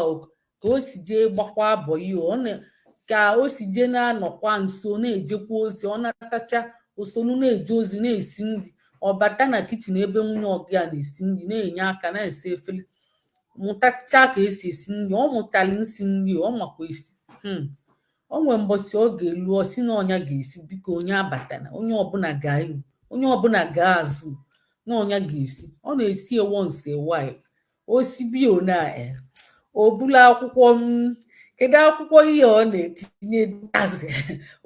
ka o si jee gbakwa abọ ihe ọ na ka o si jee na-anọkwa nso na-ejekwa ozi. Ọ natacha osolu na-eje ozi, na-esi nri. Ọ bata na kitchen ebe nwunye ọgụ ya na-esi nri, na-enye aka na-esi efere, mụtachicha ka esi esi nri. Ọ mụtali nsi nri, ọ makwa esi. O nwee mbọsị ọ ga-elu, ọ sị na ọnya ga-esi, biko onye abatana, onye ọbụla gaa ihu, onye ọbụla gaa azụ, na ọnya ga-esi. Ọ na-esi ya once a while. O sibie one a, o bulu akwụkwọ m, kedu akwụkwọ ihe ọ na-etinye ụtazị,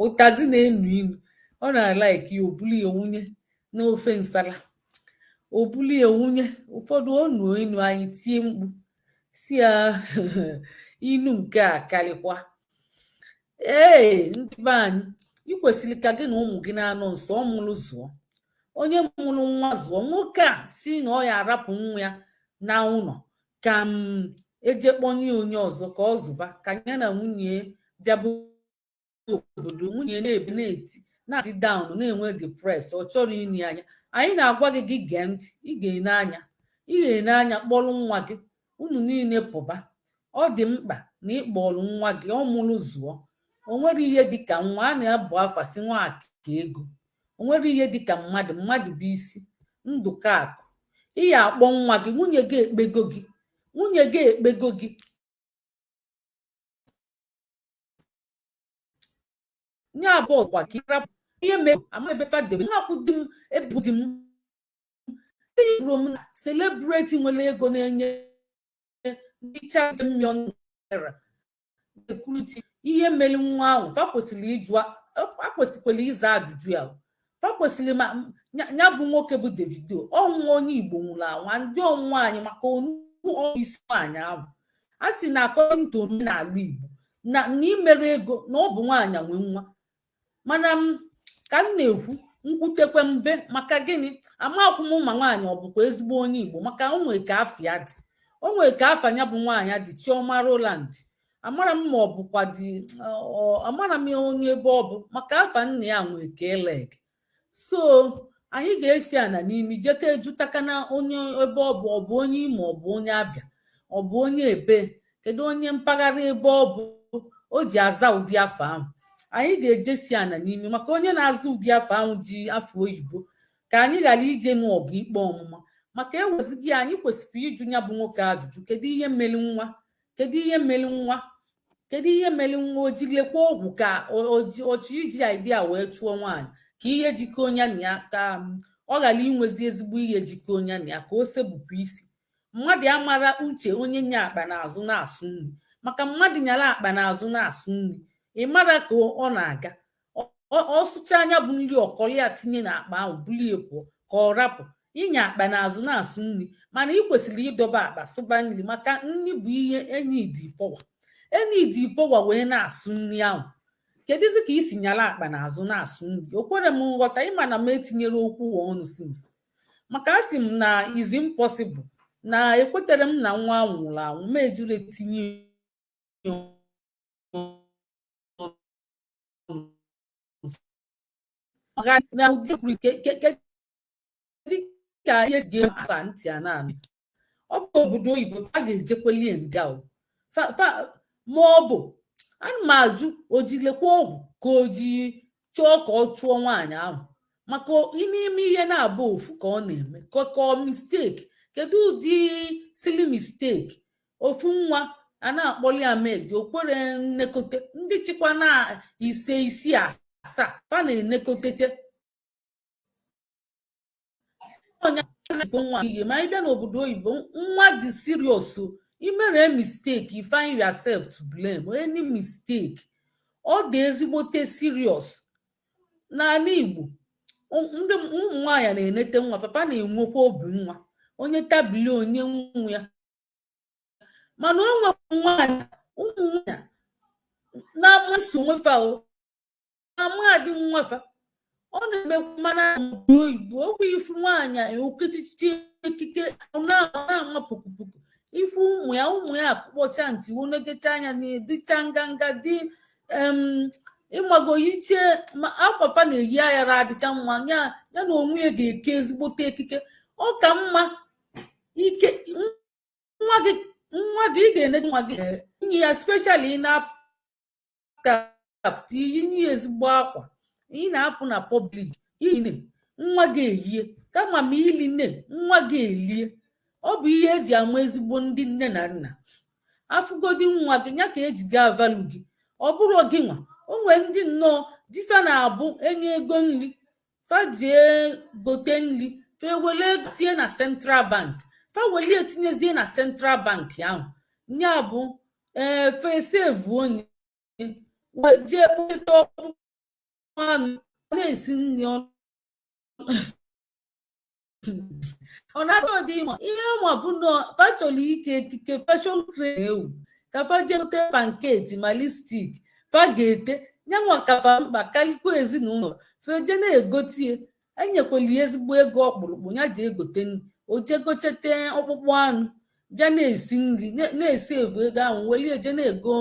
ụtazị na-enu inu, ọ na-alike ya. O bulu ya wunye n'ofe nsala, o bulu ya wunye. Ụfọdụ o nuo inu, anyị tie mkpu si ya inu nke a karịkwa. Ee, ndị be anyị, ị kwesịrị ka gị na ụmụ gị na-anọ nso. Ọ mụrụ zụọ, onye mụrụ nwa zụọ. Nwoke a si na ọ ya arapụ nwa ya na ụlọ ka m eje kpọnye onye ọzọ ka ọ zụba, ka ya na nwunye bịaba obodo. Nwunye na-ebi na-eti, na-adị down, na-enwe depress, ọ chọrọ inye anya. Anyị na-agwa gị, gị gee ntị. Ị ga-ene anya, ị ga-ene anya kpọrọ nwa gị, unu niile pụba. Ọ dị mkpa na ịkpọrọ nwa gị. Ọ mụrụ zụọ. O nwere ihe dịka nwa a na-abụ afa si nwa ka ego. O nwere ihe dịka mmadụ, mmadụ bụ isi ndụka akụ. Ị ya akpọ nwa gị. Nwunye gị ekpego gị, nwunye gị ekpego gị nya bụ ọkwa ka ịrapụ ihe mee ama ebe fadebe nwa akwụ di m ebu di m buru m na celebrate nwere ego na-enye ndị charity million naira security. Ihe mere nwa ahụ, fa kwesịrị ịjụ, fa kwesịkwara ịza ajụjụ ya. Fa kwesịrị ma ya bụ nwoke bụ Davido ọnwụ onye Igbo nwụrụ anwa ndị ọnwụ anyị maka onu isi nwaanyị ahụ. A sị na according to omenala Igbo na imere ego na ọ bụ nwaanyị nwe nwa. Mana m ka m na-ekwu nkwutekwe mbe maka gịnị? Amakwụ m ma nwaanyị ọ bụkwa ezigbo onye Igbo, maka o nwee ka afọ ya dị, o nwee ka afa ya bụ nwaanyị dị, Chioma Roland. Amara m ma ọ bụkwa dị, amara m ya onye ebe ọ bụ, maka afa nna ya nwee ka eleg. So anyị ga-esi ana n'imi jeka ejutaka na onye ebe ọ bụ. Ọ bụ onye Imo, ọ bụ onye Abịa, ọ bụ onye ebe? Kedu onye mpaghara ebe ọ bụ o ji aza ụdị afọ ahụ? Anyị ga-ejesi ana n'imi maka onye na-aza ụdị afọ ahụ ji afọ oyibo, ka anyị ghara ije n'ọgụ ikpe ọmụma. Maka ewezighị ya, anyị kwesịrị ịjụ ya bụ nwoke ajụjụ: kedu ihe mere nwa? Kedu ihe mere nwa? Kedu ihe mere nwa? O ji lekwa ọgwụ ka ọchọ iji idea wee chụọ nwaanyị, ka ihe jikọ onye na ya, ka ọ ghara inwezi ezigbo ihe jikọ onye na ya, ka o sebupụ isi. Mmadụ amara uche onye nya akpa n'azụ na-asụ nri, maka mmadụ nyara akpa n'azụ na-asụ nri, ị mara ka ọ na-aga. Ọ sụcha anya bụ nri, ọkọrọ ya tinye n'akpa ahụ, bulie pụọ, ka ọ rapụ ịnya akpa n'azụ na-asụ nri. Mana ị kwesịrị ịdọba akpa sụba nri, maka nri bụ ihe enidi power, enidi power wee na-asụ nri ahụ. Kedụzi ka isi nyara akpa n'azụ na-asụ nri? O kwere m nghọta. Ịma na m etinyere okwu ọnụ since, maka asị m na is impossible na ekwetere m na nwa ahụ nwụrụ anwụ, ma ejiri etinye ọnụ na ụdị kedu ka ihe si ga ntị a na-anụ. Ọ bụ obodo oyibo fa ga-ejekwelie nga o ma ọ bụ ana m ajụ, o ji lekwa ọgwụ ka o ji chọọ ka ọ chụọ nwaanyị ahụ? Maka n'ime ihe na-abụ ofu ka ọ na-eme ka ọ mistake. Kedu ụdị silly mistake? Ofu nwa a na-akpọli ya Med, o kwere nnekote. Ndị chịkwa na ise, isii, asaa, fa na-enekoteche onye nwa ihe. Ma ị bịa n'obodo oyibo, nwa dị serious. Imere mistake, you find yourself to blame. Any mistake, ọ dị ezigbote serious. N'ala Igbo, ndị ụmụ nwaanyị na-enete nwa, papa na-enwekwa obi nwa, onye tabili onye nwa ya. Mana o nwere nwaanyị, ụmụ nwaanyị na-amasị onwe fa, o amadị nwafa ọ na-emekwa. Mana oyibo okwu, ifu nwaanyị okechichi ekike na-ama pukupuku, ifu ụmụ ya, ụmụ ya akụkpọcha ntị, wonegecha anya na-edicha nganga dị ịmago iche ma akwafa na-eyi aghara adịcha mma ya. Ya na onwe ya ga-eke ezigbote ekike. Ọ ka mma ike nwa gị, nwa gị ị ga-ene nwa gị inye ya specially. Ị na-apụta iyi nye ezigbo akwa, ị na-apụ na public, iyi nwa gị eyie, kama ma ili nne nwa gị elie. Ọ bụ ihe eji ama ezigbo ndị nne na nna. Afụgodi nwa gị ya ka eji gaa value gị. Ọ bụrụ gị nwa o nwee ndị nnọọ difa na-abụ enye ego nri, fa jee gote nri, fa ewele tinye na Central Bank, fa welie tinyezie na Central Bank ahụ, ya bụ ee, fa esevu onye jee kpụta ọkpụkpụ anụ na-esi nri. Ọ na-adị ọdị ịma ihe ma bụ na fa chọrọ ike ekike fashion cream ewu, ka fa jee gote pancake ma lipstick fa ga-ete nyanwa, ka fa mkpa karịkwa ezinụlọ. Fa eje na-egotie, enyekwala ya ezigbo ego ọkpụrụkpụ, ya ji egote nri. O jee gochete ọkpụkpụ anụ, bịa na-esi nri, na-esi evu ego ahụ, weli eje na-ego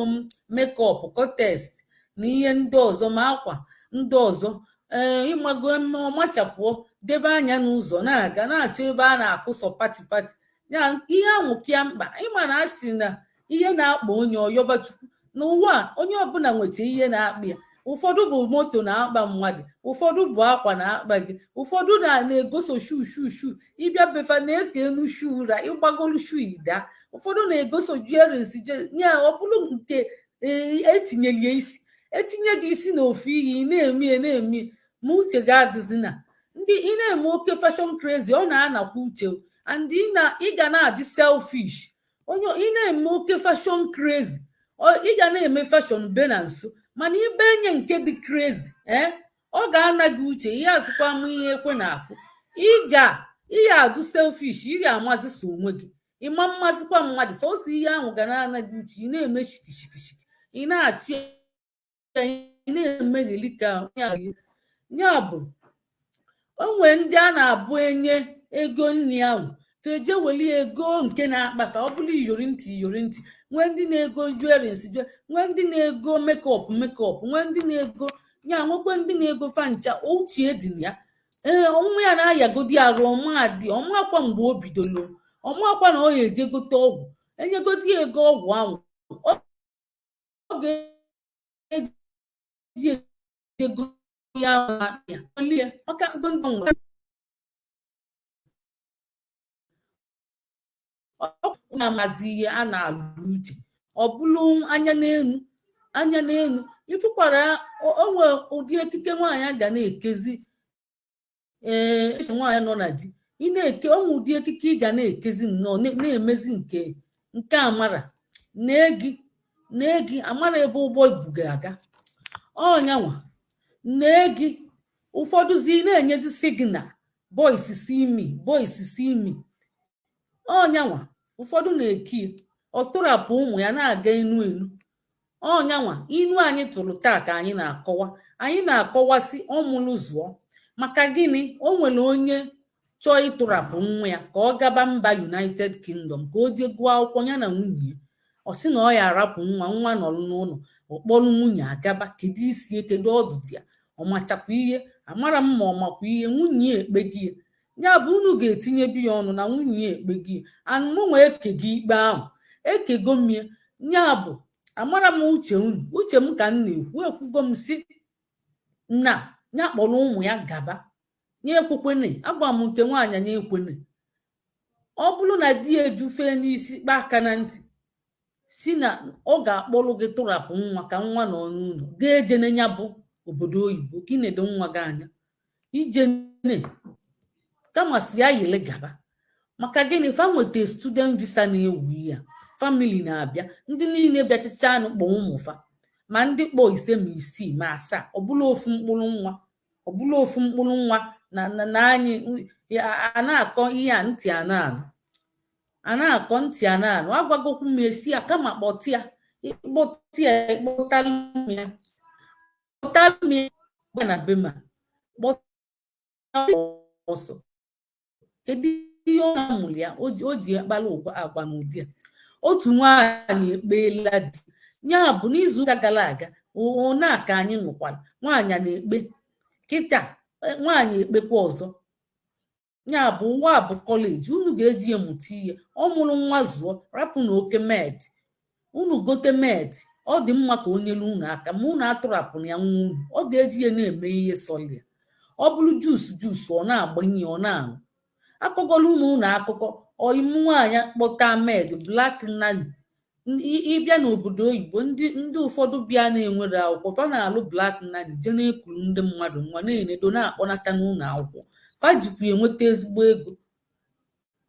makeup, cortex na ihe ndị ọzọ, ma akwa ndị ọzọ. Ee, ịmago eme ọmachapụọ, debe anya n'ụzọ, na-aga na-achọ ebe a na-akụsọ party party ya. Ihe ahụ kịa mkpa. Ịma na a sị na ihe na-akpa onye ọyọba Chukwu n'ụwa a, onye ọbụla nweta ihe na-akpa ya. Ụfọdụ bụ moto na-akpa mmadụ, ụfọdụ bụ akwa na-akpa gị, ụfọdụ na-egoso shoe shoe shoe ịbịa befa na-eke enu shoe ụra, ịgbagolu shoe ida. Ụfọdụ na-egoso jewelries ya. Ọ bụrụ nke etinyere ya isi, etinye gị isi n'ofu ihe, ị na-eme ya, na-eme ma uche gị adịzi na ndị ị na-eme oke fashion crazy. Ọ na-anakwa uche and ị ga na-adị selfish. Onye ị na-eme oke fashion crazy, ị ga na-eme fashion be na nso, mana ibe enye nke dị crazy, ee, ọ ga-ana gị uche. Ihe azụkwa m ihe ekwe na-akụ, ị ga ị ga-adụ selfish, ị ga-amazi so onwe gị, ịma mmazikwa mmadụ. Sọsọ ihe ahụ ga na-ana gị uche, ị na-eme shikishikishiki. Ị na-achụ ya, ị na-emegheli ka ya bụ. O nwee ndị a na-abụ enye ego nri ahụ, feje weli ego nke na-akpafa. Ọ bụrụ iyori ntị, iyori ntị. Nwee ndị na-ego jewelries, nwee ndị na-ego makeup, makeup, nwee ndị na-ego ya, nwekwe ndị na-ego fancha. Ochie dị na ya. Ee, nwa ya na-ayagodi arụ ọmadị ọmakwa mgbe o bidolo ọmakwa na ọ ya eje gote ọgwụ. Enyegodi ya ego ọgwụ ahụ, ọ ga-eji ego ya ya olie maka afụgo ndị nwere ọ na-amazi ihe a na-alụ uche. Ọ bụrụ anya n'elu, anya n'elu, ịfụkwara onwe ụdị ekike nwaanyị a ga na-ekezi. Ee, eche nwaanyị nọ na di, ị na-eke onwe ụdị ekike ị ga na-ekezi nnọọ, na-emezi nke nke amara na-egi na-egi amara ebe ụgbọ ibu ga-aga ọnyanwa na-egi. Ụfọdụzi na-enyezi signal, "Boys, see me, boys, see me." Ọnyanwa ụfọdụ na-eki ọ tụrapụ ụmụ ya na-aga enu enu. Ọnyanwa inu anyị tụrụ taa ka anyị na-akọwa, anyị na-akọwasị ọmụlụ zụọ maka gịnị. O nwere onye chọọ ịtụrapụ nwa ya ka ọ gaba mba United Kingdom ka o jee gụọ akwụkwọ ya na nwunye ya. Ọ sị na ọ ya arapụ nwa, nwa nọrọ n'ụlọ, ọ kpọrọ nwunye agaba. Kedu isi, kedu ọdụdụ ya? Ọ machakwa ihe amara m ma ọ makwa ihe nwunye ya ekpegi ya. Ya bụ unu ga-etinye bi ya ọnụ na nwunye ya ekpegi anụnwa ekego ikpe ahụ ekego m ya. Ya bụ amara m uche unu, uche m ka m na-ekwu. Ekwugo m si na ya kpọrọ ụmụ ya gaba, ya ekwekwene. Agwa m nke nwaanyị ya ekwene. Ọ bụrụ na di ya ejufee n'isi kpa aka na ntị si na ọ ga-akpọrọ gị tụrapụ nwa ka nwa nọ n'ụlọ, ga-ejene ya bụ obodo oyibo ka ị na-edo nwa gị anya ijene, kama si ya yele gaba. Maka gịnị? Fa nweta student visa na-ewu ya, family na-abịa, ndị niile bịachicha anụ kpọ ụmụ fa, ma ndị kpọ 5 ma 6 ma 7. Ọbụla ofu mkpụrụ nwa, ọbụla ofu mkpụrụ nwa na na anyị a na-akọ ihe a, ntị a na-anụ, a na-akọ, ntị a na-anụ. Agwagokwu m esi ya kama kpọtịa, ịkpọtịa, ịkpọtalụ m ya, kpọtalụ m ya na be ma kpọta ọsọ. Kedu ihe ọ na-amụrụ ya o ji akpara agwa n'ụdị a? Otu nwaanyị ekpeela di ya bụ n'izu ụka gara aga ona ka anyị nụkwara nwaanyị na-ekpe kịta, nwaanyị ekpekwa ọzọ. Ya bụ ụwa bụ college unu ga-eji ya mụta ihe. Ọ mụrụ nwa zụọ, rapụ na oke maid. Unu gote maid, ọ dị mma ka o nyere unu aka, ma unu atụrapụrụ ya nwa unu. Ọ ga-eji ya na-eme ihe sọlị ya. Ọ bụrụ juice, juice ọ na-agbanye, ọ na-aṅụ. Akọgọla unu ụlọ akụkọ ọyim nwaanyị kpọta maid, black nanny. Ịbịa n'obodo oyibo, ndị ụfọdụ bịa na-enwere akwụkwọ, fa na-alụ black nanny, jee na-ekuru ndị mmadụ nwa, na-enedo, na-akpọnata n'ụlọ akwụkwọ. Fa jikwa enweta ezigbo ego,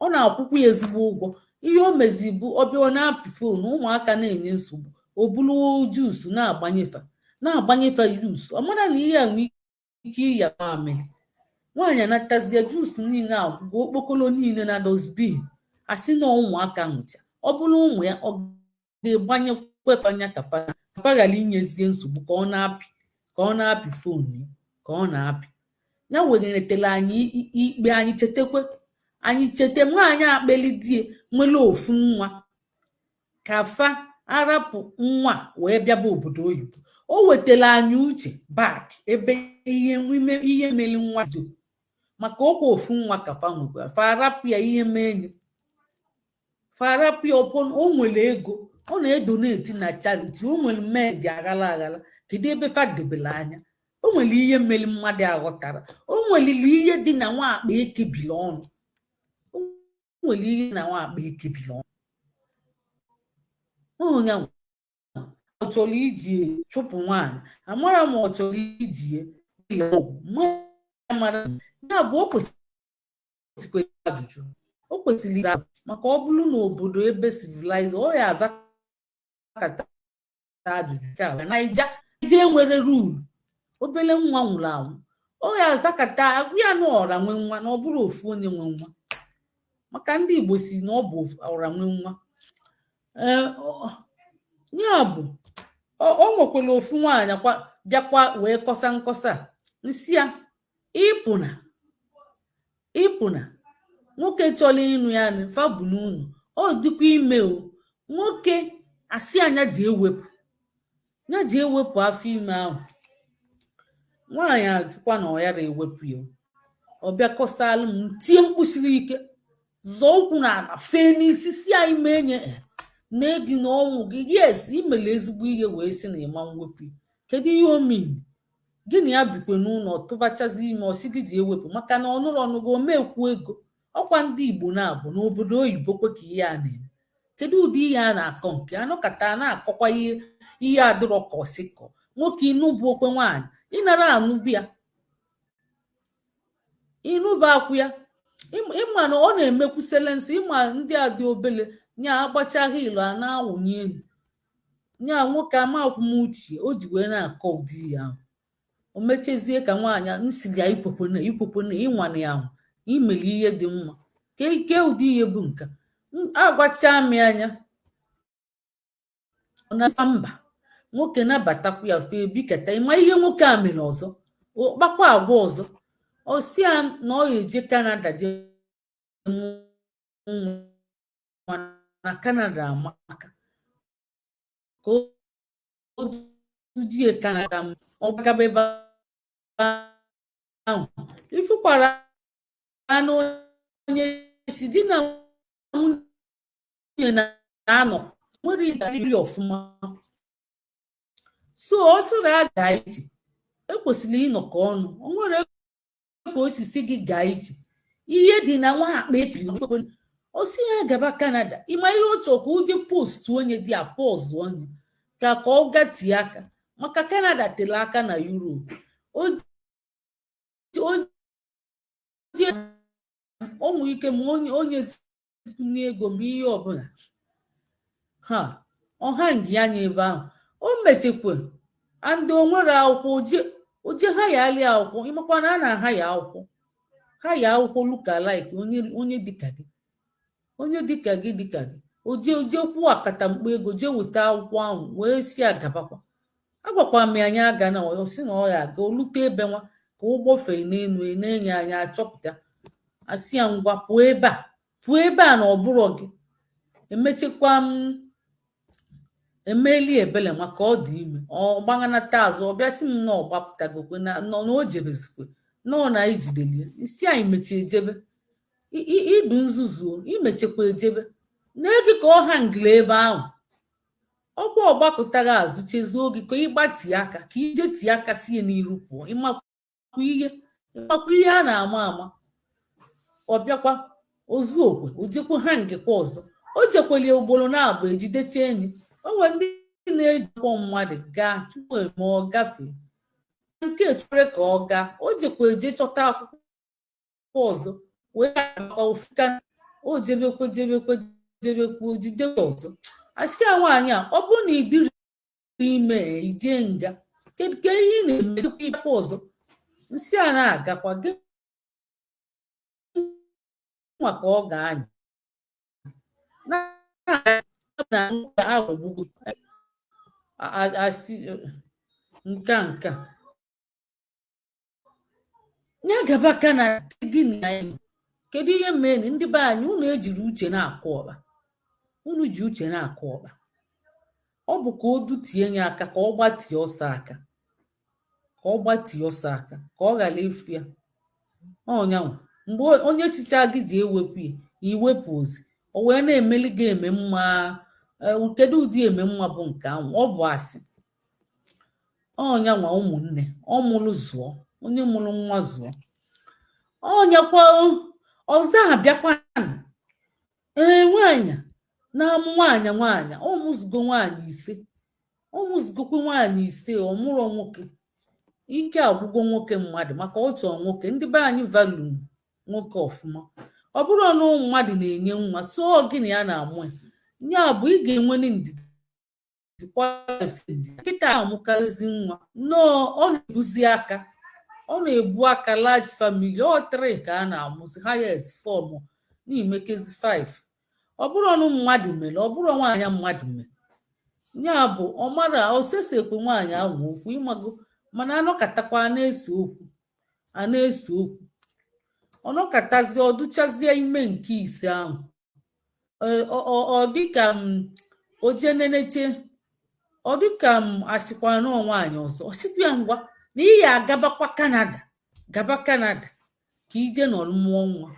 ọ na-akwụkwọ ya ezigbo ụgwọ. Ihe o mezi bụ ọbịa, ọ na-apị phone, ụmụaka na-enye nsogbu, o buru juice na-agbanyefa, na-agbanyefa juice. Ọ mara na ihe a nwee ike ịya mamịrị. Nwaanyị anatazie juice niile agwụgo, okpokolo niile na dustbin. Asị na ụmụaka nwụcha. Ọ bụrụ ụmụ ya, ọ ga-egbanyekwa anya ka fa ghara inyezie nsogbu, ka ọ na-apị, ka ọ na-apị phone ya, ka ọ na-apị ya. Weretere anyị ikpe. Anyị chetakwa, anyị cheta nwaanyị akpeli die nwere ofu nwa ka fa arapụ nwa wee bịaba obodo oyibo. O wetara anyị uche back ebe ihe ihe mere nwa do maka ọkwa ofu nwa ka fa nwekwara, fa arapụ ya. Ihe mee enyi fa arapụ ya. Ọpọ o nwere ego, ọ na-edonate na charity, o nwere maid aghala aghala. Kedu ebe fa debere anya? O nwere ihe mere mmadụ aghọtara. O nwelili ihe dị na nwaakpa ekebili ọnụ. O nwere ihe na nwaakpa ekebili ọnụ. Onye ọ chọrọ iji chụpụ nwaanyị, amara m ọ chọrọ iji ya ọgwụ mara. Ya bụ o kwesịrị ajụjụ, o kwesịrị ịza, maka ọ bụrụ na obodo ebe civilized, ọ ya azakata ajụjụ. Ka Naija je nwere rule, obele nwa nwụrụ anwụ, ọ ya azakata agwụ ya na ọra nwe nwa, na ọ bụrụ ofu onye nwe nwa, maka ndị Igbo si na ọ bụ ọra nwe nwa. Ee, ya bụ O nwekwara ofu nwaanyị kwa bịakwa wee kọsa nkọsa a. Nsị ya ịpụna ịpụna, nwoke chọrọ ịnụ ya nụ, fa bụ n'ụlọ, ọ dịkwa ime o. Nwoke asị anya ji ewepụ ya, ji ewepụ afọ ime ahụ. Nwaanyị ajụkwa na ọ yara ewepụ ya. Ọ bịa kọsalụ m, tie mkpu siri ike, zọọ ụkwụ n'ala, fee n'isi, si anyị mee nye na gị na ọnwụ gị. Yes, imele ezigbo ihe wee sị na ịma mwepụ ya. Kedu ihe o mean gị na ya bikwe n'ụlọ, tụbachazi ime, ọsị gị ji ewepụ maka na ọnụrụ ọnụgo omekwu ego? Ọkwa ndị Igbo na-abụ n'obodo oyibo kwe ka ihe a na-eme. Kedu ụdị ihe a na-akọ nke anọkata na-akọkwa ihe ihe adịrọ ka ọsị kọ nwoke ịnụbụ okwe nwaanyị ịnara anụbịa ịnụba akwụ ya? Ịma na ọ na-emekwu selensị. Ịma ndị a dị obele nya agbacha hilu a na-awụnye elu nya. Nwoke amakwụmuche o ji wee na-akọ ụdị ya ahụ. O mechezie ka nwaanyị nsiri ya ikwekwene ikwekwene ịnwana ya ahụ imeli ihe dị mma ka ike. Ụdị ihe bụ nke agwacha m ya anya, ọ na mba. Nwoke nabatakwa ya, fee bikata. Ịma ihe nwoke a mere ọzọ? Ọ kpakwa agwa ọzọ. Ọ sị ya na ọ ga-eje Canada jee mụọ nwa, na Canada amaka, ka o dujie Canada. Ọ gbagaba ebe ahụ, ifụkwara anụ onye si di na nwunye na-anọ nwere iri ọfụma. So ọ sịrị a gaa ije, ekwesịrị ịnọkọ ọnụ. O nwere ka o si si gị gaa ije, ihe dị na nwa akpa ebili. O si ya gaba Canada. Ịma ihe ọ chọrọ? Ka o je post onye dị a pọzụ onye ka ọ gatie aka, maka Canada tere aka na Europe. O je o nwee ike ma onye zinye ego ma ihe ọbụla ha ọha ngi anya ebe ahụ. O mechekwa and o nwere akwụkwọ oje ha ya ali akwụkwọ. Ịmakwa na a na-aha ya akwụkwọ, ha ya akwụkwọ look alike onye dịka gị, onye dịka gị dịka gị. Oje kwuo akatamkpo ego, jee weta akwụkwọ ahụ wee si agabakwa. Agwakwa m ya anya aga na ọ sị na ọ ya aga. Olute ebe nwa ka ụgbọ fee n'elu na-enye anya, achọpụta, asị ya ngwa, pụọ ebe a, pụọ ebe a, na ọ bụrọ gị. Emechekwa m emeli ebele maka ọ dị ime. Ọ gbaghanata azụ, ọ bịa sị m na ọ gbapụtagokwe na na o jebezikwe nọọ na ijidelie isi anyị mechie ejebe. Ịdụ nzuzu, imechekwa ejebe na gị ka ọ ha ngili ebe ahụ. Ọkwa ọgbakọtaghị azụ, chezuo gị ka ịgbatie aka, ka ije tie aka sie n'iru pụọ. Ịmakwa ihe, ịmakwa ihe a na-ama ama. Ọ bịakwa ozu okwe, o jekwa ha ngekwa ọzọ. O jekweli ugboro na-abụ, ejidecha enyi. O nwere ndị na-ejikwa mmadụ gaa tupu eme ọ gafee nke chere ka ọ gaa. O jekwa eje chọta akwụkwọ ọzọ wee gakwa ofuka. O jebekwe, jebekwe, jebekwe, o jidekwa ọzọ. Asị ya, nwaanyị a, ọ bụrụ na ị dịrị ime, ije nga, kedu ka ihe ị na-eme ịbịakwa ọzọ? Nsị a na-agakwa gị nwa ka ọ ga-anya na aghọgbugo asị nke a nke a ya gaba Canada gị na ya. Kedu ihe mere ndị be anyị unu ejiri uche na-akụ ọkpa? Unu ji uche na-akụ ọkpa. Ọ bụ ka o dutie ya aka, ka ọ gbatie ọsọ aka, ka ọ gbatie ọsọ aka, ka ọ ghara ịfụ ya ọnyanwa. Mgbe onye chicha gị ji ewepụ ya, iwepụ ozi, o wee na-emeli gị eme mma. Kedu ụdị eme mma bụ nke ahụ? Ọ bụ asị ọnyanwa. Ụmụnne ọ mụrụ zụọ, onye mụrụ nwa zụọ ọnyakwa ọzọ abịakwa. Ee, nwaanyị na-amụ nwaanyị, nwaanyị ọ mụzụgo nwaanyị 5, ọ mụzụgokwe nwaanyị 5, ọ mụrọ nwoke. Ike agwụgo nwoke mmadụ maka ọ chọọ nwoke. Ndị be anyị value nwoke ọfụma. Ọ bụrụ na ụmụ mmadụ na-enye nwa so gị na ya na-amụ ya, ya bụ ị ga-enweli ndidi. Nkịta amụkarịzi nwa nnọọ, ọ na-ebuzi aka, ọ na-ebu aka large family. Ọ 3 ka a na-amụzi, highest 4 ma n'imekezi 5. Ọ bụrụ ọnụ mmadụ mere, ọ bụrụ nwaanyị mmadụ mere. Ya bụ ọ mara osesekwe nwaanyị ahụ okwu, ịmago, mana anọkatakwa a na-ese okwu, a na-ese okwu. Ọ nọkatazie, ọ dụchazie ime nke ise ahụ. Ọ dịka m o jee neneche, ọ dịka m asịkwa nọọ nwaanyị ọzọ. Ọ sịkwa ya ngwa, na ị ya agabakwa Canada, gaba Canada ka ije nọrọ mụọ nwa.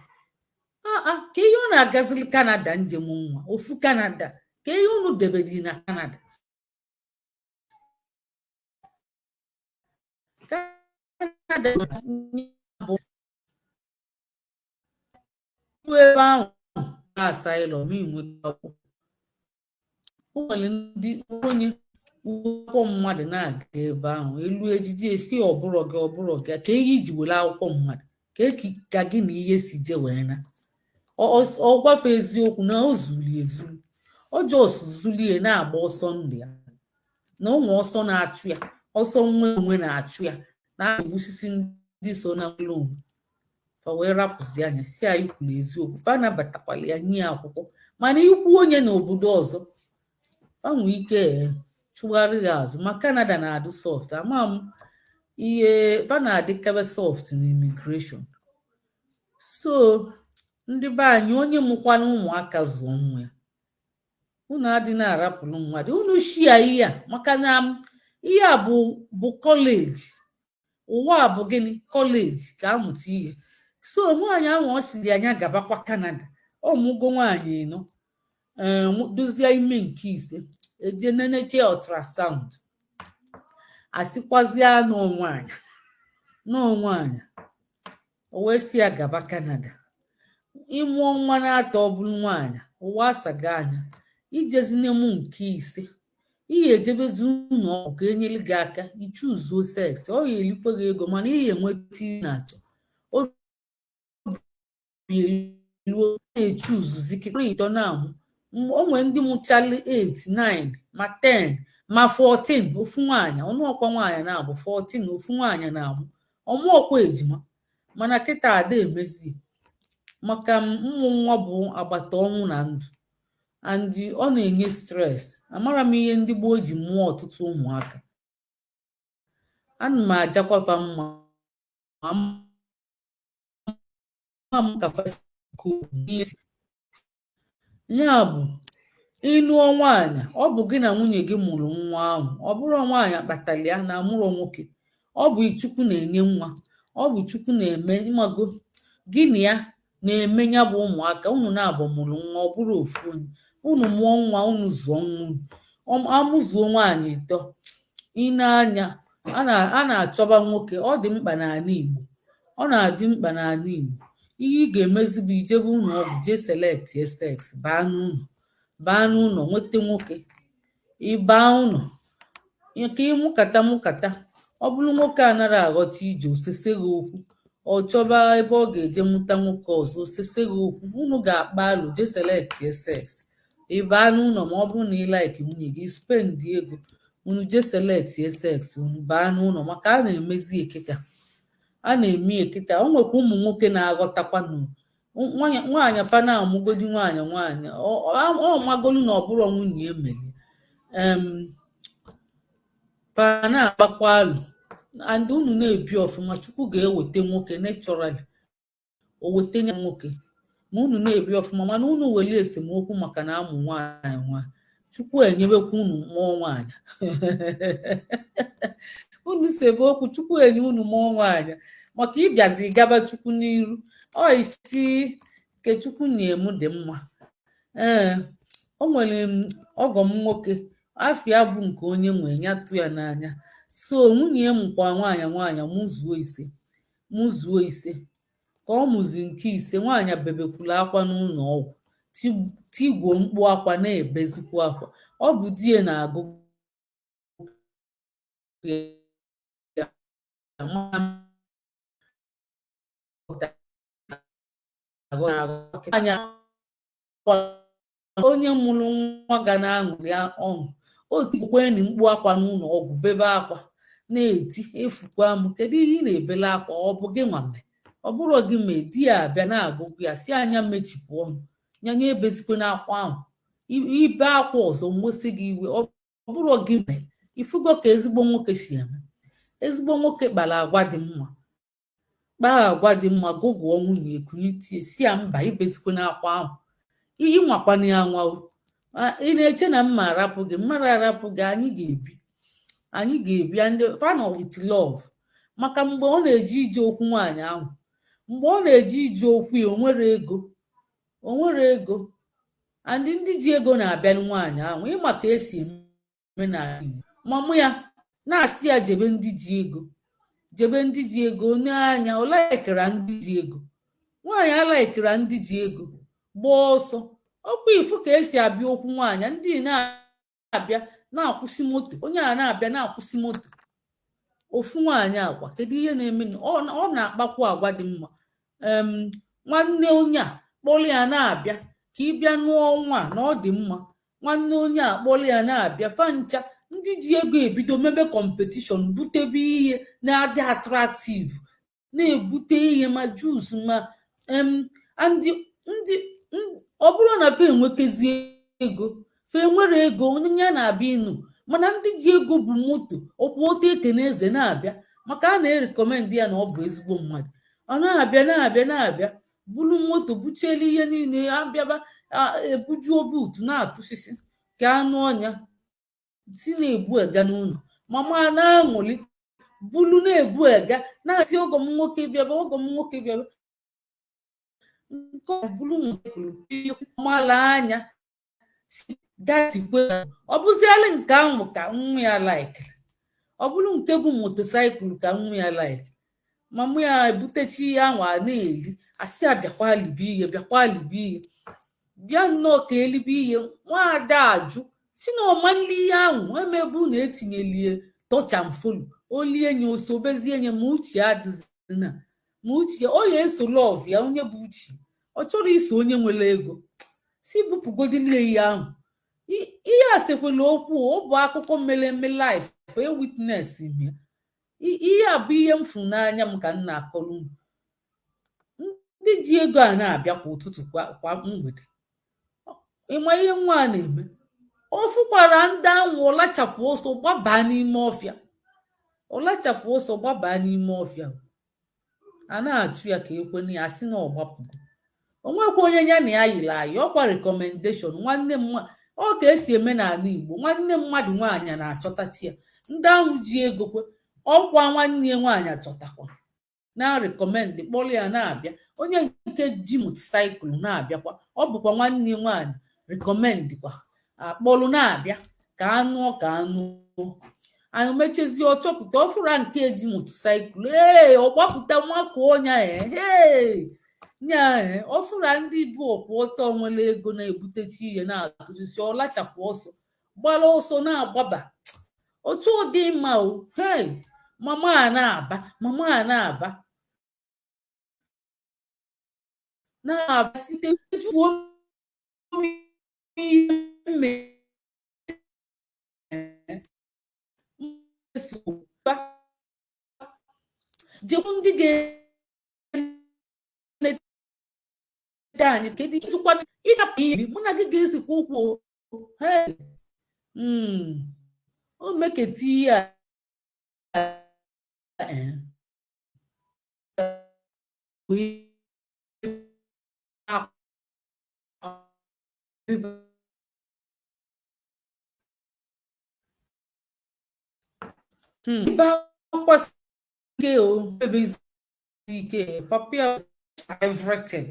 Aa, ka ihe ọ na-agazili Canada, njem nwa ofu Canada, ka ihe unu debedi na Canada? Canada bụ ebe ahụ asylum inweta akwụkwọ. O nwere ndị onye akwụkwọ mmadụ na-aga ebe ahụ elu ejiji esi ọbụrọ gị, ọbụrọ gị ka ihe iji were akwụkwọ mmadụ ka gị na ihe si je wee na ọ gwafe eziokwu na o zuli ezulu, ọ just zulie na-agba ọsọ ndụ ya, na ụmụ ọsọ na-achụ ya, ọsọ nwe onwe na-achụ ya, na-egbusisi ndị so na loan fa, wee rapụzi anya si anyị kwuru eziokwu. Fa nabatakwala ya, nye ya akwụkwọ, mana ikwu onye n'obodo ọzọ, fa nwee ike chụgharị ya azụ. Ma Canada na-adị soft, ama m ihe fa na-adịkebe soft na immigration. So ndị be anyị, onye mụkwana ụmụaka, zụọ nwa ya. Unu adị na-arapụrụ mmadụ unu shia ihe a, maka na ihe a bụ college. Ụwa a bụ gịnị? College ka amụta ihe. So nwaanyị ahụ, ọ siri anya gabakwa Canada. Ọ mụgo nwaanyị ịnọ, ee, dozie ime nke ise, eje neneche ultrasound, asịkwazịa nọọ nwaanyị, nọọ nwaanyị. O wee sị ya gaba Canada ịmụọ nwa na-atọ, ọ bụrụ nwaanyị. Ụwa asaga anya ijezine mụ nke ise, ihe ejebezi ụlọ ọgwụ ka enyere gị aka ichuzuo sex. Ọ ya elikwe gị ego, mana ihe enweta ihe na-achọ obi eluo na-echuzuzi kịta ịtọ na-amụ. O nwee ndị mụchali 8, 9, ma 10, ma 14 ofu nwaanyị. Ọnụọkwa nwaanyị na-abụ 14 ofu nwaanyị na-amụ, ọmụọkwa ejima. Mana kịta ada emezi, maka mmụ nwa bụ agbata ọnwụ na ndụ, and ọ na-enye stress. Amara m ihe ndị gboo ji mụọ ọtụtụ ụmụaka. Ana m ajakwafa mma ama m ka fa si ya bụ ịnụọ nwaanyị. Ọ bụ gị na nwunye gị mụrụ nwa ahụ. Ọ bụrụ nwaanyị kpatara ya na amụrụ nwoke, ọ bụ Chukwu na-enye nwa, ọ bụ Chukwu na-eme. Ịmago, gị na ya na-eme ya bụ ụmụaka. Unu na-abụ mụrụ nwa, ọ bụrụ ofu onye unu mụọ nwa, unu zụọ nwa unu. Amụzuo nwaanyị ịtọ, ị na-anya a na-achọba nwoke. Ọ dị mkpa n'ala Igbo, ọ na-adị mkpa n'ala Igbo. Ihe ị ga-emezi bụ ijebe ụlọ ọgwụ, jee select sex, baa n'ụlọ, baa n'ụlọ, nweta nwoke. Ị baa ụlọ ka ịmụkata mụkata. Ọ bụrụ nwoke anaghị aghọta ije, osese gị okwu, ọ chọba ebe ọ ga-eje mụta nwoke ọzọ. Osese gị okwu, unu ga-akpa alụ, jee select sex, ị baa n'ụlọ. Ma ọ bụrụ na ị like nwunye gị, spend ego, unu jee select sex, unu baa n'ụlọ, maka a na-emezi ekịta, a na-eme ekịta. O nwekwa ụmụ nwoke na-aghọtakwa nwaanyị fa na-amụgodi nwaanyị. Nwaanyị ọ magolu na ọ bụrụ nwunye emeli fa na-akpakwa alụ, and unu na-ebi ọfụma. Chukwu ga-eweta nwoke naturally, o weta ya nwoke ma unu na-ebi ọfụma. Mana unu weli esemokwu maka na amụ nwaanyị nwaanyị, Chukwu enyewekwa unu mmụọ nwaanyị. Unu sebe okwu, Chukwu enye unu mmụọ nwaanyị, maka ịbịazi gaba Chukwu n'iru. Ọ isi nke Chukwu na-emu dị mma. Ee, o nwere m ọgọ m nwoke, afịa bụ nke onye nwe ya tụ ya n'anya. So nwunye ya mụkwa nwaanyị nwaanyị, mụzuo ise, mụzuo ise. Ka ọ mụzi nke ise, nwaanyị bebekwuru akwa n'ụlọ ọgwụ, tigwuo mkpu akwa, na-ebezikwa akwa. Ọ bụ di ya na-agụ ya. Anya onye mụrụ nwa ga na-aṅụrị ọṅụ, o tikwukweni mkpu akwa n'ụlọ ọgwụ, bebe akwa, na-eti, "Efukwa m! Kedu ihe ị na-ebele akwa? Ọ bụ gị nwa mee? Ọ bụrụ gị mee?" Di ya abịa na-agụgụ ya, si anya mechipụ ọnụ ya, nya ebezikwa n'akwa ahụ. Ibe akwa ọzọ, nwesị gị iwe. Ọ Bụrụ gị mee ifugo ka ezigbo nwoke si eme. Ezigbo nwoke kpara agwa dị mma, kpaa agwa dị mma, gụgụọ nwunye, ekunyitie, si ya mba, ibezikwa n'akwa ahụ iyi nwakwana ya nwa o. Ị na-eche na mma arapụ gị, mmadụ arapụ gị. Anyị ga-ebi, anyị ga-ebi and fan with love. Maka mgbe ọ na-eje ije okwu nwaanyị ahụ, mgbe ọ na-eje ije okwu ya, o nwere ego, o nwere ego, and ndị ji ego na-abịa nwaanyị ahụ. Ịma ka esi eme n'ala Igbo, mamụ ya na-asị ya jebe ndị ji ego, jebe ndị ji ego n'anya. Ọ laikera ndị ji ego, nwaanyị alaikera ndị ji ego, gbaa ọsọ. Ọkwa ifu ka esi abịa okwu nwaanyị, ndị na-abịa na-akwụsị moto, onye a na-abịa na-akwụsị moto ofu nwaanyị akwa. Kedu ihe na-eme? Ọ na-akpakwa agwa dị mma. Nwanne onye a kpọrọ ya na-abịa ka ị bịa nụọ nwa na ọ dị mma. Nwanne onye a kpọrọ ya na-abịa, fancha ndị ji ego ebido mebe competition, butebe ihe na-adị attractive, na-ebute ihe ma juice ma ndị ndị. Ọ bụrụ na fa enwetezie ego, fa enwere ego, onye ya na-abịa ịnụ. Mana ndị ji ego bụ moto ọkwụ otu ekene eze na-abịa, maka a na-e recommend ya na ọ bụ ezigbo mmadụ. Ọ na-abịa, na-abịa, na-abịa, bulu moto, buchielu ihe niile, abịaba ebujuo boot, na-atụsịsị ka anụ ọnya si na-ebu ega n'ụlọ. Mama na-aṅụli, bulu na-ebu ega, na-asị, "Ọgọ m nwoke bịaba, ọgọ m nwoke bịaba." Nke ọ bulu mala anya si datikwe. Ọ bụzialụ nke ahụ ka nwa ya laikiri, ọ bụrụ nke bụ motorcycle ka nwa ya laikiri, mama ya ebutechi ihe ahụ a na-eli, asị a, "Bịakwa libe ihe, bịakwa libe ihe, bịa nnọọ ka elibe ihe." Nwaada ajụ, si na ọma nli ihe ahụ emebu na etinyelie touch and follow olie nye osobezie nye. Ma uche adịzina, ma uche ọ ya eso love ya, onye bụ uche, ọ chọrọ iso onye nwere ego. Si bupụgodili ihe ahụ. Ihe a sekwala okwu, ọ bụ akụkọ mere eme, life a witness m ya. Ihe a bụ ihe m fụ n'anya m ka m na-akọrọ unu. Ndị ji ego a na-abịa kwa ụtụtụ, kwa mgbede. Ịma ihe nwa a na-eme? Ọ fụkwara ndị ahụ, ọ lachapụ ọsọ gbabaa n'ime ọfịa, ọ lachapụ ọsọ gbabaa n'ime ọfịa. A na-achụ ya ka ekwena ya, asị na ọ gbapụgo. O nwekwa onye ya na ya yiri ayị. Ọkwa recommendation nwanne m ọ ka esi eme n'ala Igbo. Nwanne mmadụ nwaanyị na-achọtachi ya ndị ahụ ji ego kwe. Ọkwa nwanne ya nwaanyị achọtakwa na recommend, kpọrọ ya na-abịa. Onye nke ji motorcycle na-abịakwa, ọ bụkwa nwanne ya nwaanyị recommend kwa, akpọlụ na-abịa ka anụọ, ka anụọ anyị mechezie. Ọ chọpụta ọfụra nke ji motorcycle, ee, ọ gbapụta nwakọ ọnya. Ee, nya ee, ọfụra ndị bụ ọkwụ ọtọ nwere ego na-ebutechi ihe na-atụsisi, ọ lachapụ ọsọ, gbara ọsọ na-agbaba. Otu ọ dị mma o, hey, mama a na-aba, mama a na-aba, na-aba site juo ihe jekwu ndị ga-eleta anyị. Kedu ịjụkwana ịnapụ ihe mụ na gị ga-esikwa okwu? Hey, o meketa ihe a. Ibe akwa ike o mebezi ike papa ya everything.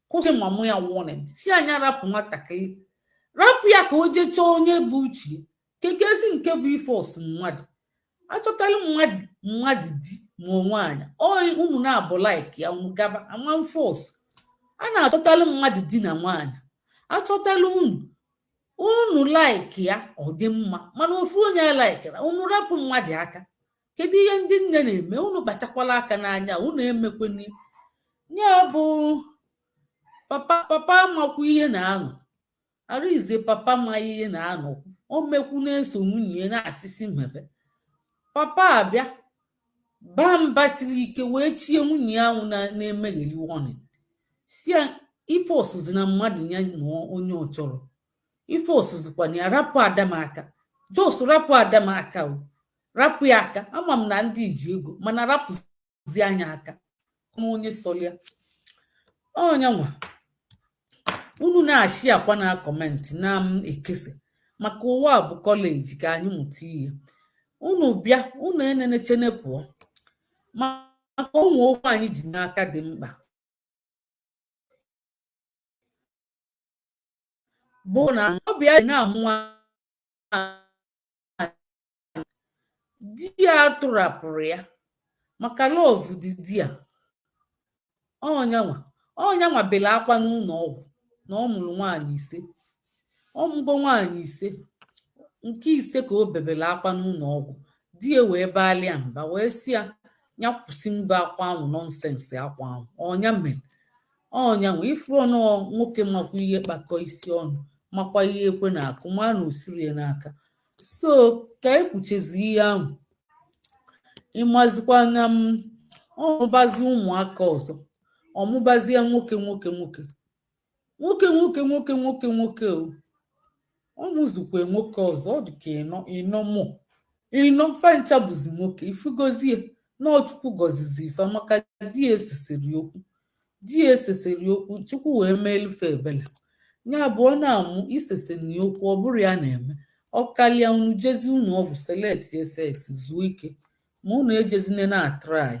Kwụsị mama ya warning, si anya rapụ nwatakịrị, rapụ ya ka o jee chọọ onye bụ uche kekezi nke bụ ife ọsụ mmadụ achọtala mmadụ, mmadụ di ma nwaanyị oyi unu na-abụ like ya, unu gaba ama force. A na-achọtala mmadụ di na nwaanyị, achọtala unu, unu like ya, ọ dị mma. Mana ofu onye laikera, unu rapụ mmadụ aka. Kedu ihe ndị nne na-eme? Unu kpachakwala aka n'anya, unu emekweni ya. Bụ papa, papa amakwu ihe na-anọ arize, papa ma ihe na-anọ, o mekwu na-eso nwunye na-asịsị mebe. Papa abịa baa mba siri ike wee chie nwunye ahụ na-emegheri warning, si ya ife ọsụzi na mmadụ ya nụọ onye ọ chọrọ. Ife osuzikwana ya, rapụ ada m aka, just rapụ ada m aka o, rapụ ya aka. Ama m na ndị ji ego, mana rapụzi anya aka ma onye sọlịa ọnya nwa. Unu na-achị akwa na comment na m ekesa, maka ụwa bụ college ka anyị mụta ihe. Unu bịa, unu enenechene pụọ, maka ụmụ okwu anyị ji n'aka dị mkpa bụ na ọ bịa na-amụ nwa di ya tụrapụrụ ya maka love dị di ya. Ọnyanwa bele akwa n'ụlọ ọgwụ na ọ mụrụ nwaanyị ise, ọ mụgo nwaanyị ise, nke ise ka o bebele akwa n'ụlọ ọgwụ. Di ya wee baalịa mba, wee sị ya ya kwụsị mbe akwa ahụ, nonsense akwa ahụ. Ọnya mere ọnyanwa ifuru ọnụ nwoke makwa ihe kpakọ isi ọnụ, makwa ihe ekwe na-akụ, ma na osiri ya n'aka. So ka ekwuchezi ihe ahụ, ịmazikwa na m ọmụbazi ụmụaka ọzọ, ọmụbazie nwoke nwoke nwoke nwoke nwoke nwoke nwoke nwoke o ọ mụzikwa nwoke ọzọ. Ọ dị ka ịnọ ịnọ mụ ịnọ fancha bụzi nwoke. Ifugozie na Chukwu gọzizi ife, maka di ya esesiri okwu, di ya esesiri okwu, Chukwu wee mee ife ebele. Ya bụ ọ na-amụ iseseni okwu, ọ bụrụ ya na-eme ọ kalịa. Unu jezi unu ọgwụ select sex, zuo ike, ma unu ejezine na try,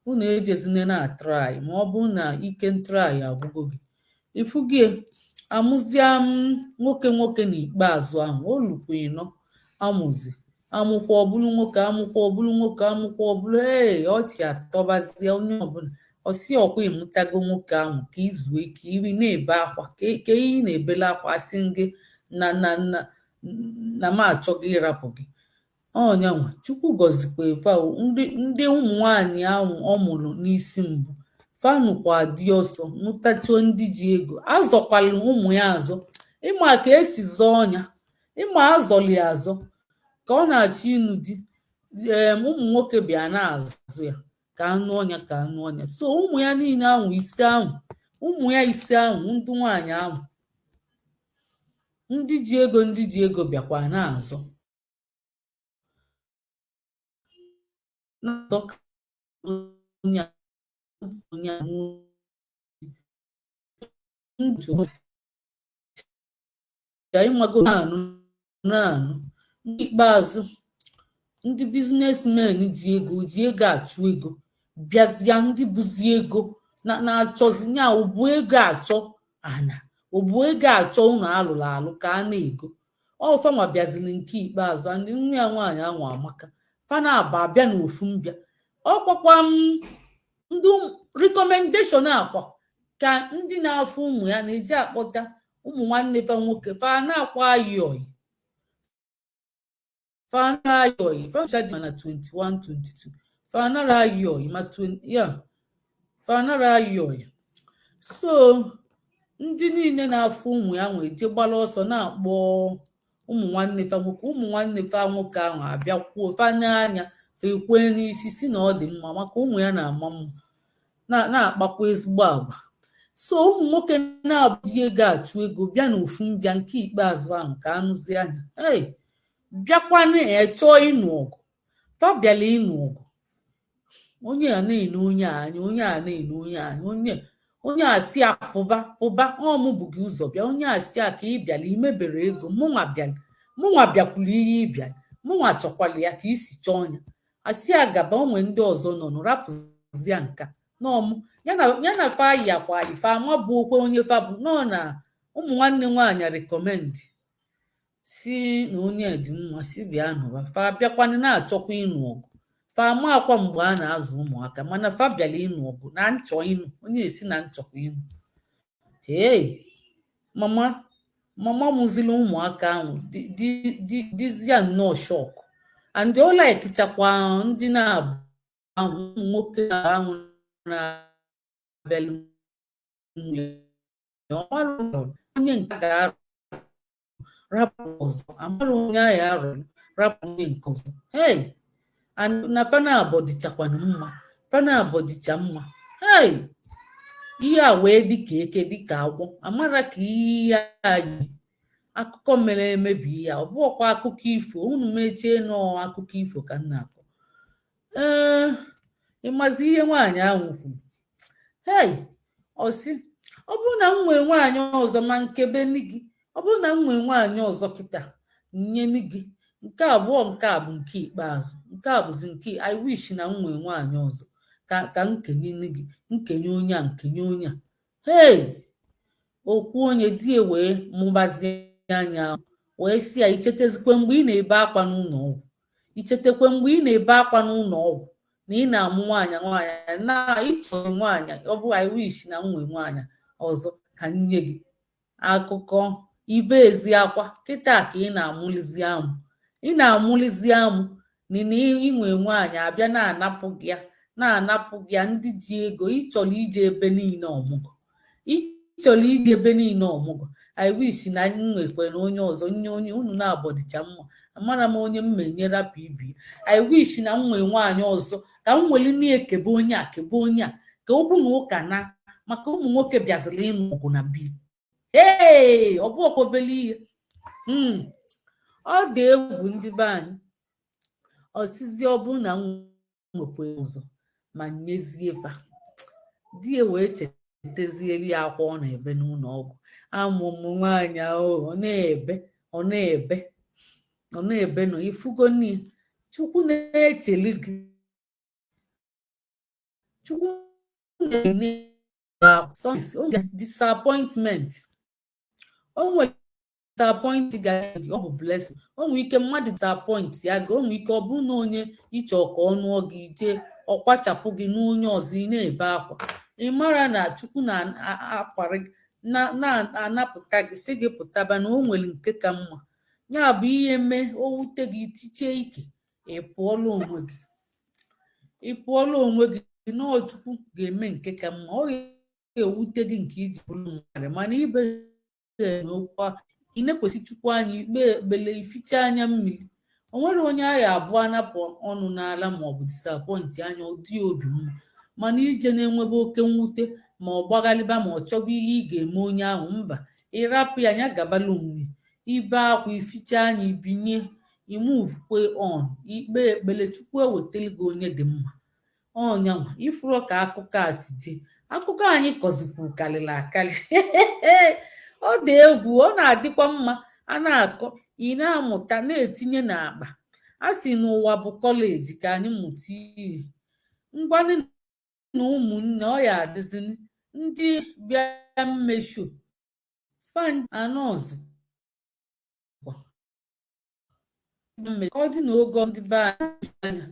unu ejezine na try, ma ọ bụrụ na ike ntry agwụgo gị. Ifugie amụzia m nwoke nwoke n'ikpeazụ ahụ o lukwa ịnọ amụzi, amụkwa ọbụlụ nwoke, amụkwa ọbụlụ nwoke, amụkwa ọbụlụ. Ee, ọchị atọbazie onye ọbụla. Ọsị ọkwa ịmụtago nwoke ahụ ka izuo ike iri na-ebe akwa ka ihe ị na-ebele akwa, asị gị na na na na m achọghị ịrapụ gị. Ọnyanwa Chukwu gọzikwa efe ahụ. Ndị ụmụ nwanyị ahụ ọ mụrụ n'isi mbụ fanụkwa dị ọsọ nụtachuo ndị ji ego, azọkwala ụmụ ya azọ. Ịma ka esi zọọ ọnya, ịma azọli azọ ka ọ na-achọ ịnụ di. Ee, ụmụ nwoke bịa na-azụ ya ka anụ ọnya, ka anụ ọnya. So ụmụ ya niile ahụ ise ahụ, ụmụ ya ise ahụ, ndị nwaanyị ahụ ndị ji ego, ndị ji ego bịakwa na-azọ na-azọ ka onye onye ndụ ịmago na-anụ na-anụ. N'ikpeazụ ndị businessmen ji ego, ji ego achụ ego, bịazịa ndị bụzi ego na-achọzi nya ubu ego achọ ana, ubu ego achọ ụlọ alụrụ alụ ka a na-ego. Ọfanwa bịaziri nke ikpeazụ. Ndị nwa ya nwaanyị anwa amaka fana aba abịa n'ofu mbịa. Ọkwakwa m ndị recommendation akwa ka ndị na-afụ ụmụ ya na-eji akpọta ụmụ nwanne fa nwoke, fa na-akwa ayi oyi, fa na-ayi oyi, fa ncha dị na 21 22, fa nara ayi oyi ma 20 ya, fa nara ayi oyi. So ndị niile na-afụ ụmụ ya nwee je gbara ọsọ na-akpọ ụmụ nwanne fa nwoke, ụmụ nwanne fa nwoke ahụ abịa kwuo fa n'anya, fa ekwee n'isi si na ọ dị mma, maka ụmụ ya na-ama mma, na-akpakwa ezigbo agwa. So ụmụ nwoke na-abụji ego achụ ego bịa n'ofu mbịa nke ikpeazụ ahụ ka anụzi anya. Ei, bịakwanụ chọọ ịnụ ọgụ, fa bịala ịnụ ọgụ. Onye a na-ene onye a anya, onye a na-ene onye a anya, onye onye a si a pụba pụba, ọ mụ bụ gị ụzọ bịa. Onye a si a ka ị bịala imebere ego, mụnwa bịala, mụnwa bịakwuru ihe ị bịala, mụnwa chọkwala ya ka isi chọọ ya. Asị a gaba, onwe ndị ọzọ nọ nụ, rapụzia nka n'ọmụ ya na fa yi akwa ife ama bụ okwe onye fa bụ nọ na ụmụ nwanne nwaanyị recommend si na onye dị mma, si bịa nụba. Fa bịakwanụ na-achọkwa ịnụ ọgụ. Fa ama akwa mgbe a na-azụ ụmụaka, mana fa bịara ịnụ ọgụ na nchọ ịnụ onye esi na nchọkwa ịnụ. Hey, mama mama mụziri ụmụaka ahụ dịzia nnọọ shock, and ọ laikichakwa ndị na-abụ ahụ ụmụ nwoke ahụ na-abịalụ nwunye. Onye nke ga-arụ rapụ ọzọ, amara onye ahụ arụ rapụ onye nke ọzọ. Hey, na fanabọ dịchakwanụ mma, fanabọ dịcha mma. Hey, ihe a wee dị ka eke, dị ka agwọ, amara ka ihe a yi. Akụkọ mere eme bụ ihe a, ọ bụghịkwa akụkọ ifo. Unu mechie nọọ akụkọ ifo ka m na-akọ. Ee, ịmazi ihe nwaanyị ahụ kwuru? Hei, ọ sị, ọ bụrụ na m nwee nwaanyị ọzọ, ma nkebe gị, ọ bụrụ na m nwee nwaanyị ọzọ kịta nyeni gị nke abụọ, nke a bụ nke ikpeazụ, nke a bụzi nke I wish na m nwee nwaanyị ọzọ ka m kenye gị, nkenye onye a, nkenye onye a. Hei, okwu onye di ya wee mụbazie anya, wee sị ya, ichetezikwe mgbe ị na-ebe akwa n'ụlọ ọgwụ? Ichetekwe mgbe ị na-ebe akwa n'ụlọ ọgwụ na ị na-amụ nwaanyị nwaanyị na ịchọrọ nwaanyị? Ọ bụ I wish na m nwee nwaanyị ọzọ ka m nye gị. Akụkọ ibe ezi akwa kịta ka ị na-amụlizi amụ, ị na-amụlizi amụ na inwe nwaanyị abịa na-anapụ gị ya, na-anapụ gị ya. Ndị ji ego, ịchọrọ ije ebe niile ọmụgwọ, ịchọrọ ije ebe niile ọmụgwọ. I wish na m nwekwara onye ọzọ nye onye unu na-abọdịcha mma. Amara m onye m menye rapụ ibi. I wish na m nwee nwaanyị ọzọ ka m nwere na-ekebe onye a, kebe onye a, ka okwu na ụka na maka ụmụ nwoke bịaziri ịnụ ọgụ na bi. Ee, ọ bụ obele ihe. Ọ dị egwu, ndị be anyị. Ọsịzi, ọ bụrụ na m nwekwa ọzọ ma nyezie fa. Di ya wee chetazieri ya akwa ọ na-ebe n'ụlọ ọgwụ, amụmụ nwaanyị ahụ. Ọ na-ebe, ọ na-ebe, ọ na-ebe nọ. Ifugo nne, Chukwu na-echeli gị, Chukwu na-enye disappointment. O nwere disappoint ga ọ bụ blessing. O nwere ike mmadụ disappoint ya gị, o nwere ike ọ bụrụ na onye ịchọ ka ọ nụọ gị ije, ọ kwachapụ gị n'onye ọzọ, ị na-ebe akwa. Ị mara na Chukwu na-akwari na-anapụta gị, sị gị pụtaba na o nwere nke ka mma. Ya bụ ihe mee o wute gị, tichie ike, ị pụọla onwe gị, ị pụọla onwe gị. Nọọ Chukwu ga-eme nke ka mma. Ọ ga-ewute gị nke iji bụrụ mmadụ, mana ibe n'okwu ị na-ekwesị Chukwu anya ikpe ekpele, ificha anya mmiri. O nwere onye agha abụọ anapụ ọnụ n'ala maọbụ disappoint anya, ọ dị obi mma. Mana ije na-enwebe oke mwute, ma ọ gbaghalịba, ma ọ chọba ihe ị ga-eme onye ahụ, mba, ịrapụ ya, ya gabala onwe. Ibe akwa, ificha anya, ibinye, imuvekwe on, ikpe ekpele, Chukwu ewetara gị onye dị mma. Ọnyanwa ifuru ka akụkọ a si jee. Akụkọ anyị kọzikwu karịrị akarị. Ọ dị egwu, ọ na-adịkwa mma a na-akọ, ị na-amụta, na-etinye n'akpa. A sị n'ụwa bụ college ka anyị mụta ihe. Ngwanụ na ụmụnne, ọ ya adịzini ndị bịa mmesho fan anọzikwa ka ọ dị n'ogo. Ndị be anyị anya,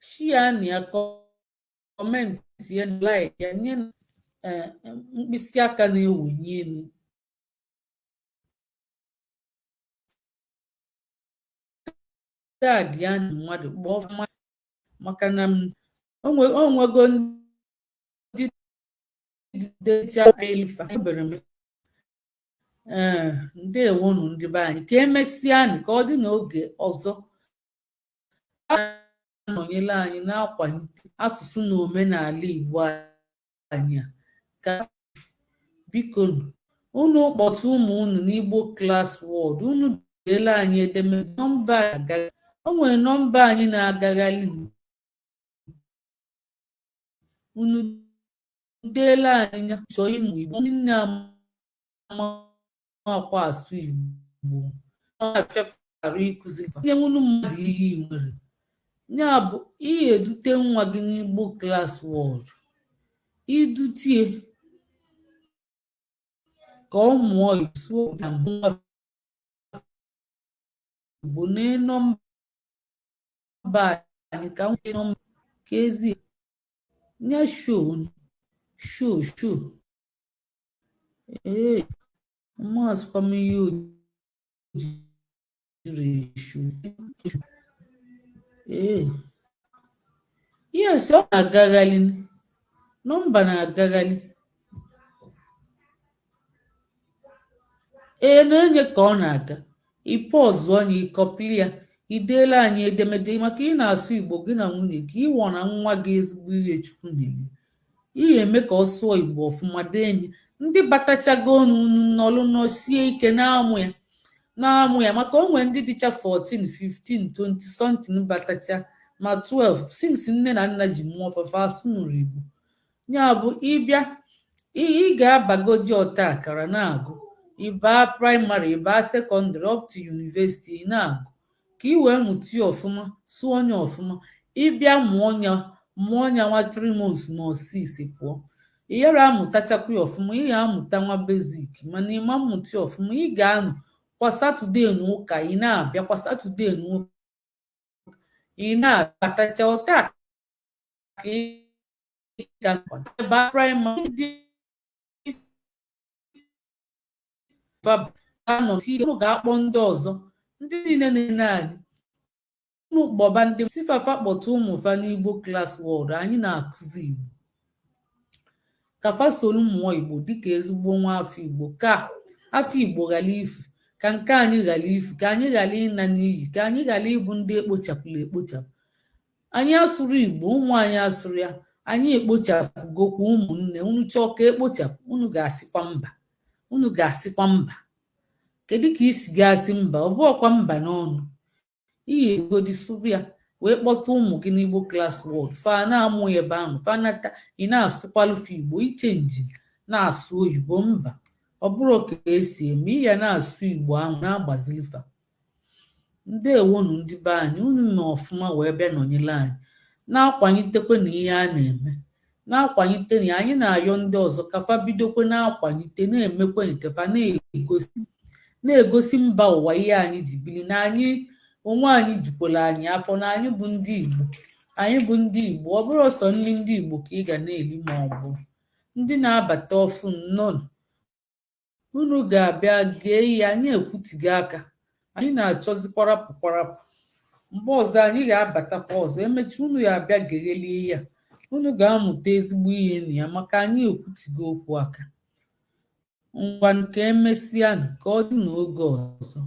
share na ya, comment ya, like ya, nye mkpịsị aka na-ewenye elu, tag ya na mmadụ, kpọọ mmadụ, maka na o nwego ndị decha elifa ebere m. Ee, ndewonu ndị be anyị, ka emesịanụ, ka ọ dị n'oge ọzọ. Nọnyere anyị na-akwalite asụsụ na omenala Igbo anyị a. Ka biko unu kpọtụ ụmụ unu n'Igbo Class World. Unu deela anyị edemede, nọmba o nwere, nọmba anyị na-agagharị. Unu deela anyị ya, chọọ ịmụ Igbo, ndị nne amakwa asụ Igbo na-afịarụ ịkụzi nye nwunu mmadụ ihe ị nwere. Ya bụ ihe edute nwa gị n'Igbo Class World, idutie ka ọ mụọ Igbo, sụọ nwa Igbo. Nee nọmba anyị ka nwee nọmba ka ezi nye show show show. Ee, amasịkwa m ihe o jiri show. Ee, yes, ọ na-agagharị, nọmba na-agagharị. Ee, na-enye ka ọ na-aga. Ị pọzụ anya, ịkọpili ya, ideela anyị edemede maka ị na-asụ Igbo gị na nwunye gị, ịwọ na nwa gị ezigbo ihe Chukwu nyere ị eme ka ọ sụọ Igbo ọfụma. Dee enyi ndị batachago unu nọlụ nọsie ike na-amụ ya. Na-amụ ya, maka o nwee ndị dịcha 14, 15, 20 something batacha ma 12, since nne na nna ji mụọ fafa asụnụrụ Igbo. Ya bụ, ịbịa, ị ga-abagodi ọta akara na-agụ, ịbaa primary, ịbaa secondary, up to university, ị na-agụ ka ị wee mụta ya ọfụma, sụọ ya ọfụma. Ịbịa mụọ ya, mụọ ya nwa 3 months ma ọ 6, pụọ, ị yara amụtachakwa ya ọfụma. Ị ga-amụta nwa basic, mana ịma mmụta ya ọfụma. Ị ga-anọ kwa Saturday na ụka, ị na-abịa kwa Saturday na ụka, ị na-abatacha ọta ka ị ga primary ndị anọ unu ga-akpọ ndị ọzọ, ndị niile na-ene anyị. Unu kpọba ndị si fafa kpọta ụmụ fa n'Igbo Class World. Anyị na-akụzi Igbo ka fa soro mụọ Igbo dịka ezigbo nwa afọ Igbo, ka afọ Igbo ghara ifu, ka nke anyị ghara ifu, ka anyị ghara ịna n'iyi, ka anyị ghara ịbụ ndị ekpochapụrụ ekpochapụ. Anyị asụrụ Igbo, ụmụ anyị asụrụ ya, anyị ekpochapụgokwa. Ụmụnne, unu chọọ ka ekpochapụ, unu ga-asịkwa mba, unu ga-asịkwa mba. Kedu ka isi ga-asị mba? Ọ bụọkwa mba n'ọnụ. Iyi egodi sụbụ ya wee kpọta ụmụ gị n'Igbo Class World, fa na-amụ ya ebe ahụ, fa nata, ị na-asụkwalụfa Igbo. Iche nji na-asụ oyibo, mba, ọ bụrụ ka esi eme ya. Na-asụ Igbo ahụ na-agbazilifa. Ndewonu, ndị be anyị. Unu mee ọfụma wee bịa nọnyere anyị, na-akwalitekwe na ihe a na-eme, na-akwalite na anyị na-ayọ ndị ọzọ ka fa bidokwe na-akwalite, na-emekwe nke fa, na-egosi mba ụwa ihe anyị ji bili, na anyị onwe anyị jukwara anyị afọ na anyị bụ ndị Igbo. Anyị bụ ndị Igbo. Ọ bụrụ sọ nri ndị Igbo ka ị ga na-eli, ma ọ bụ ndị na-abata ọfụ, nnọọ. Unu ga-abịa gee ihe anyị ekwutigo aka. Anyị na-achọzi kwarapụ kwarapụ. Mgbe ọzọ anyị ga-abatakwa ọzọ, emechaa, unu ya abịa geghelie ya, unu ga-amụta ezigbo ihe na ya, maka anyị ekwutigo okwu aka. Ngwanụ, ka emesịanụ, ka ọ dị n'oge ọzọ.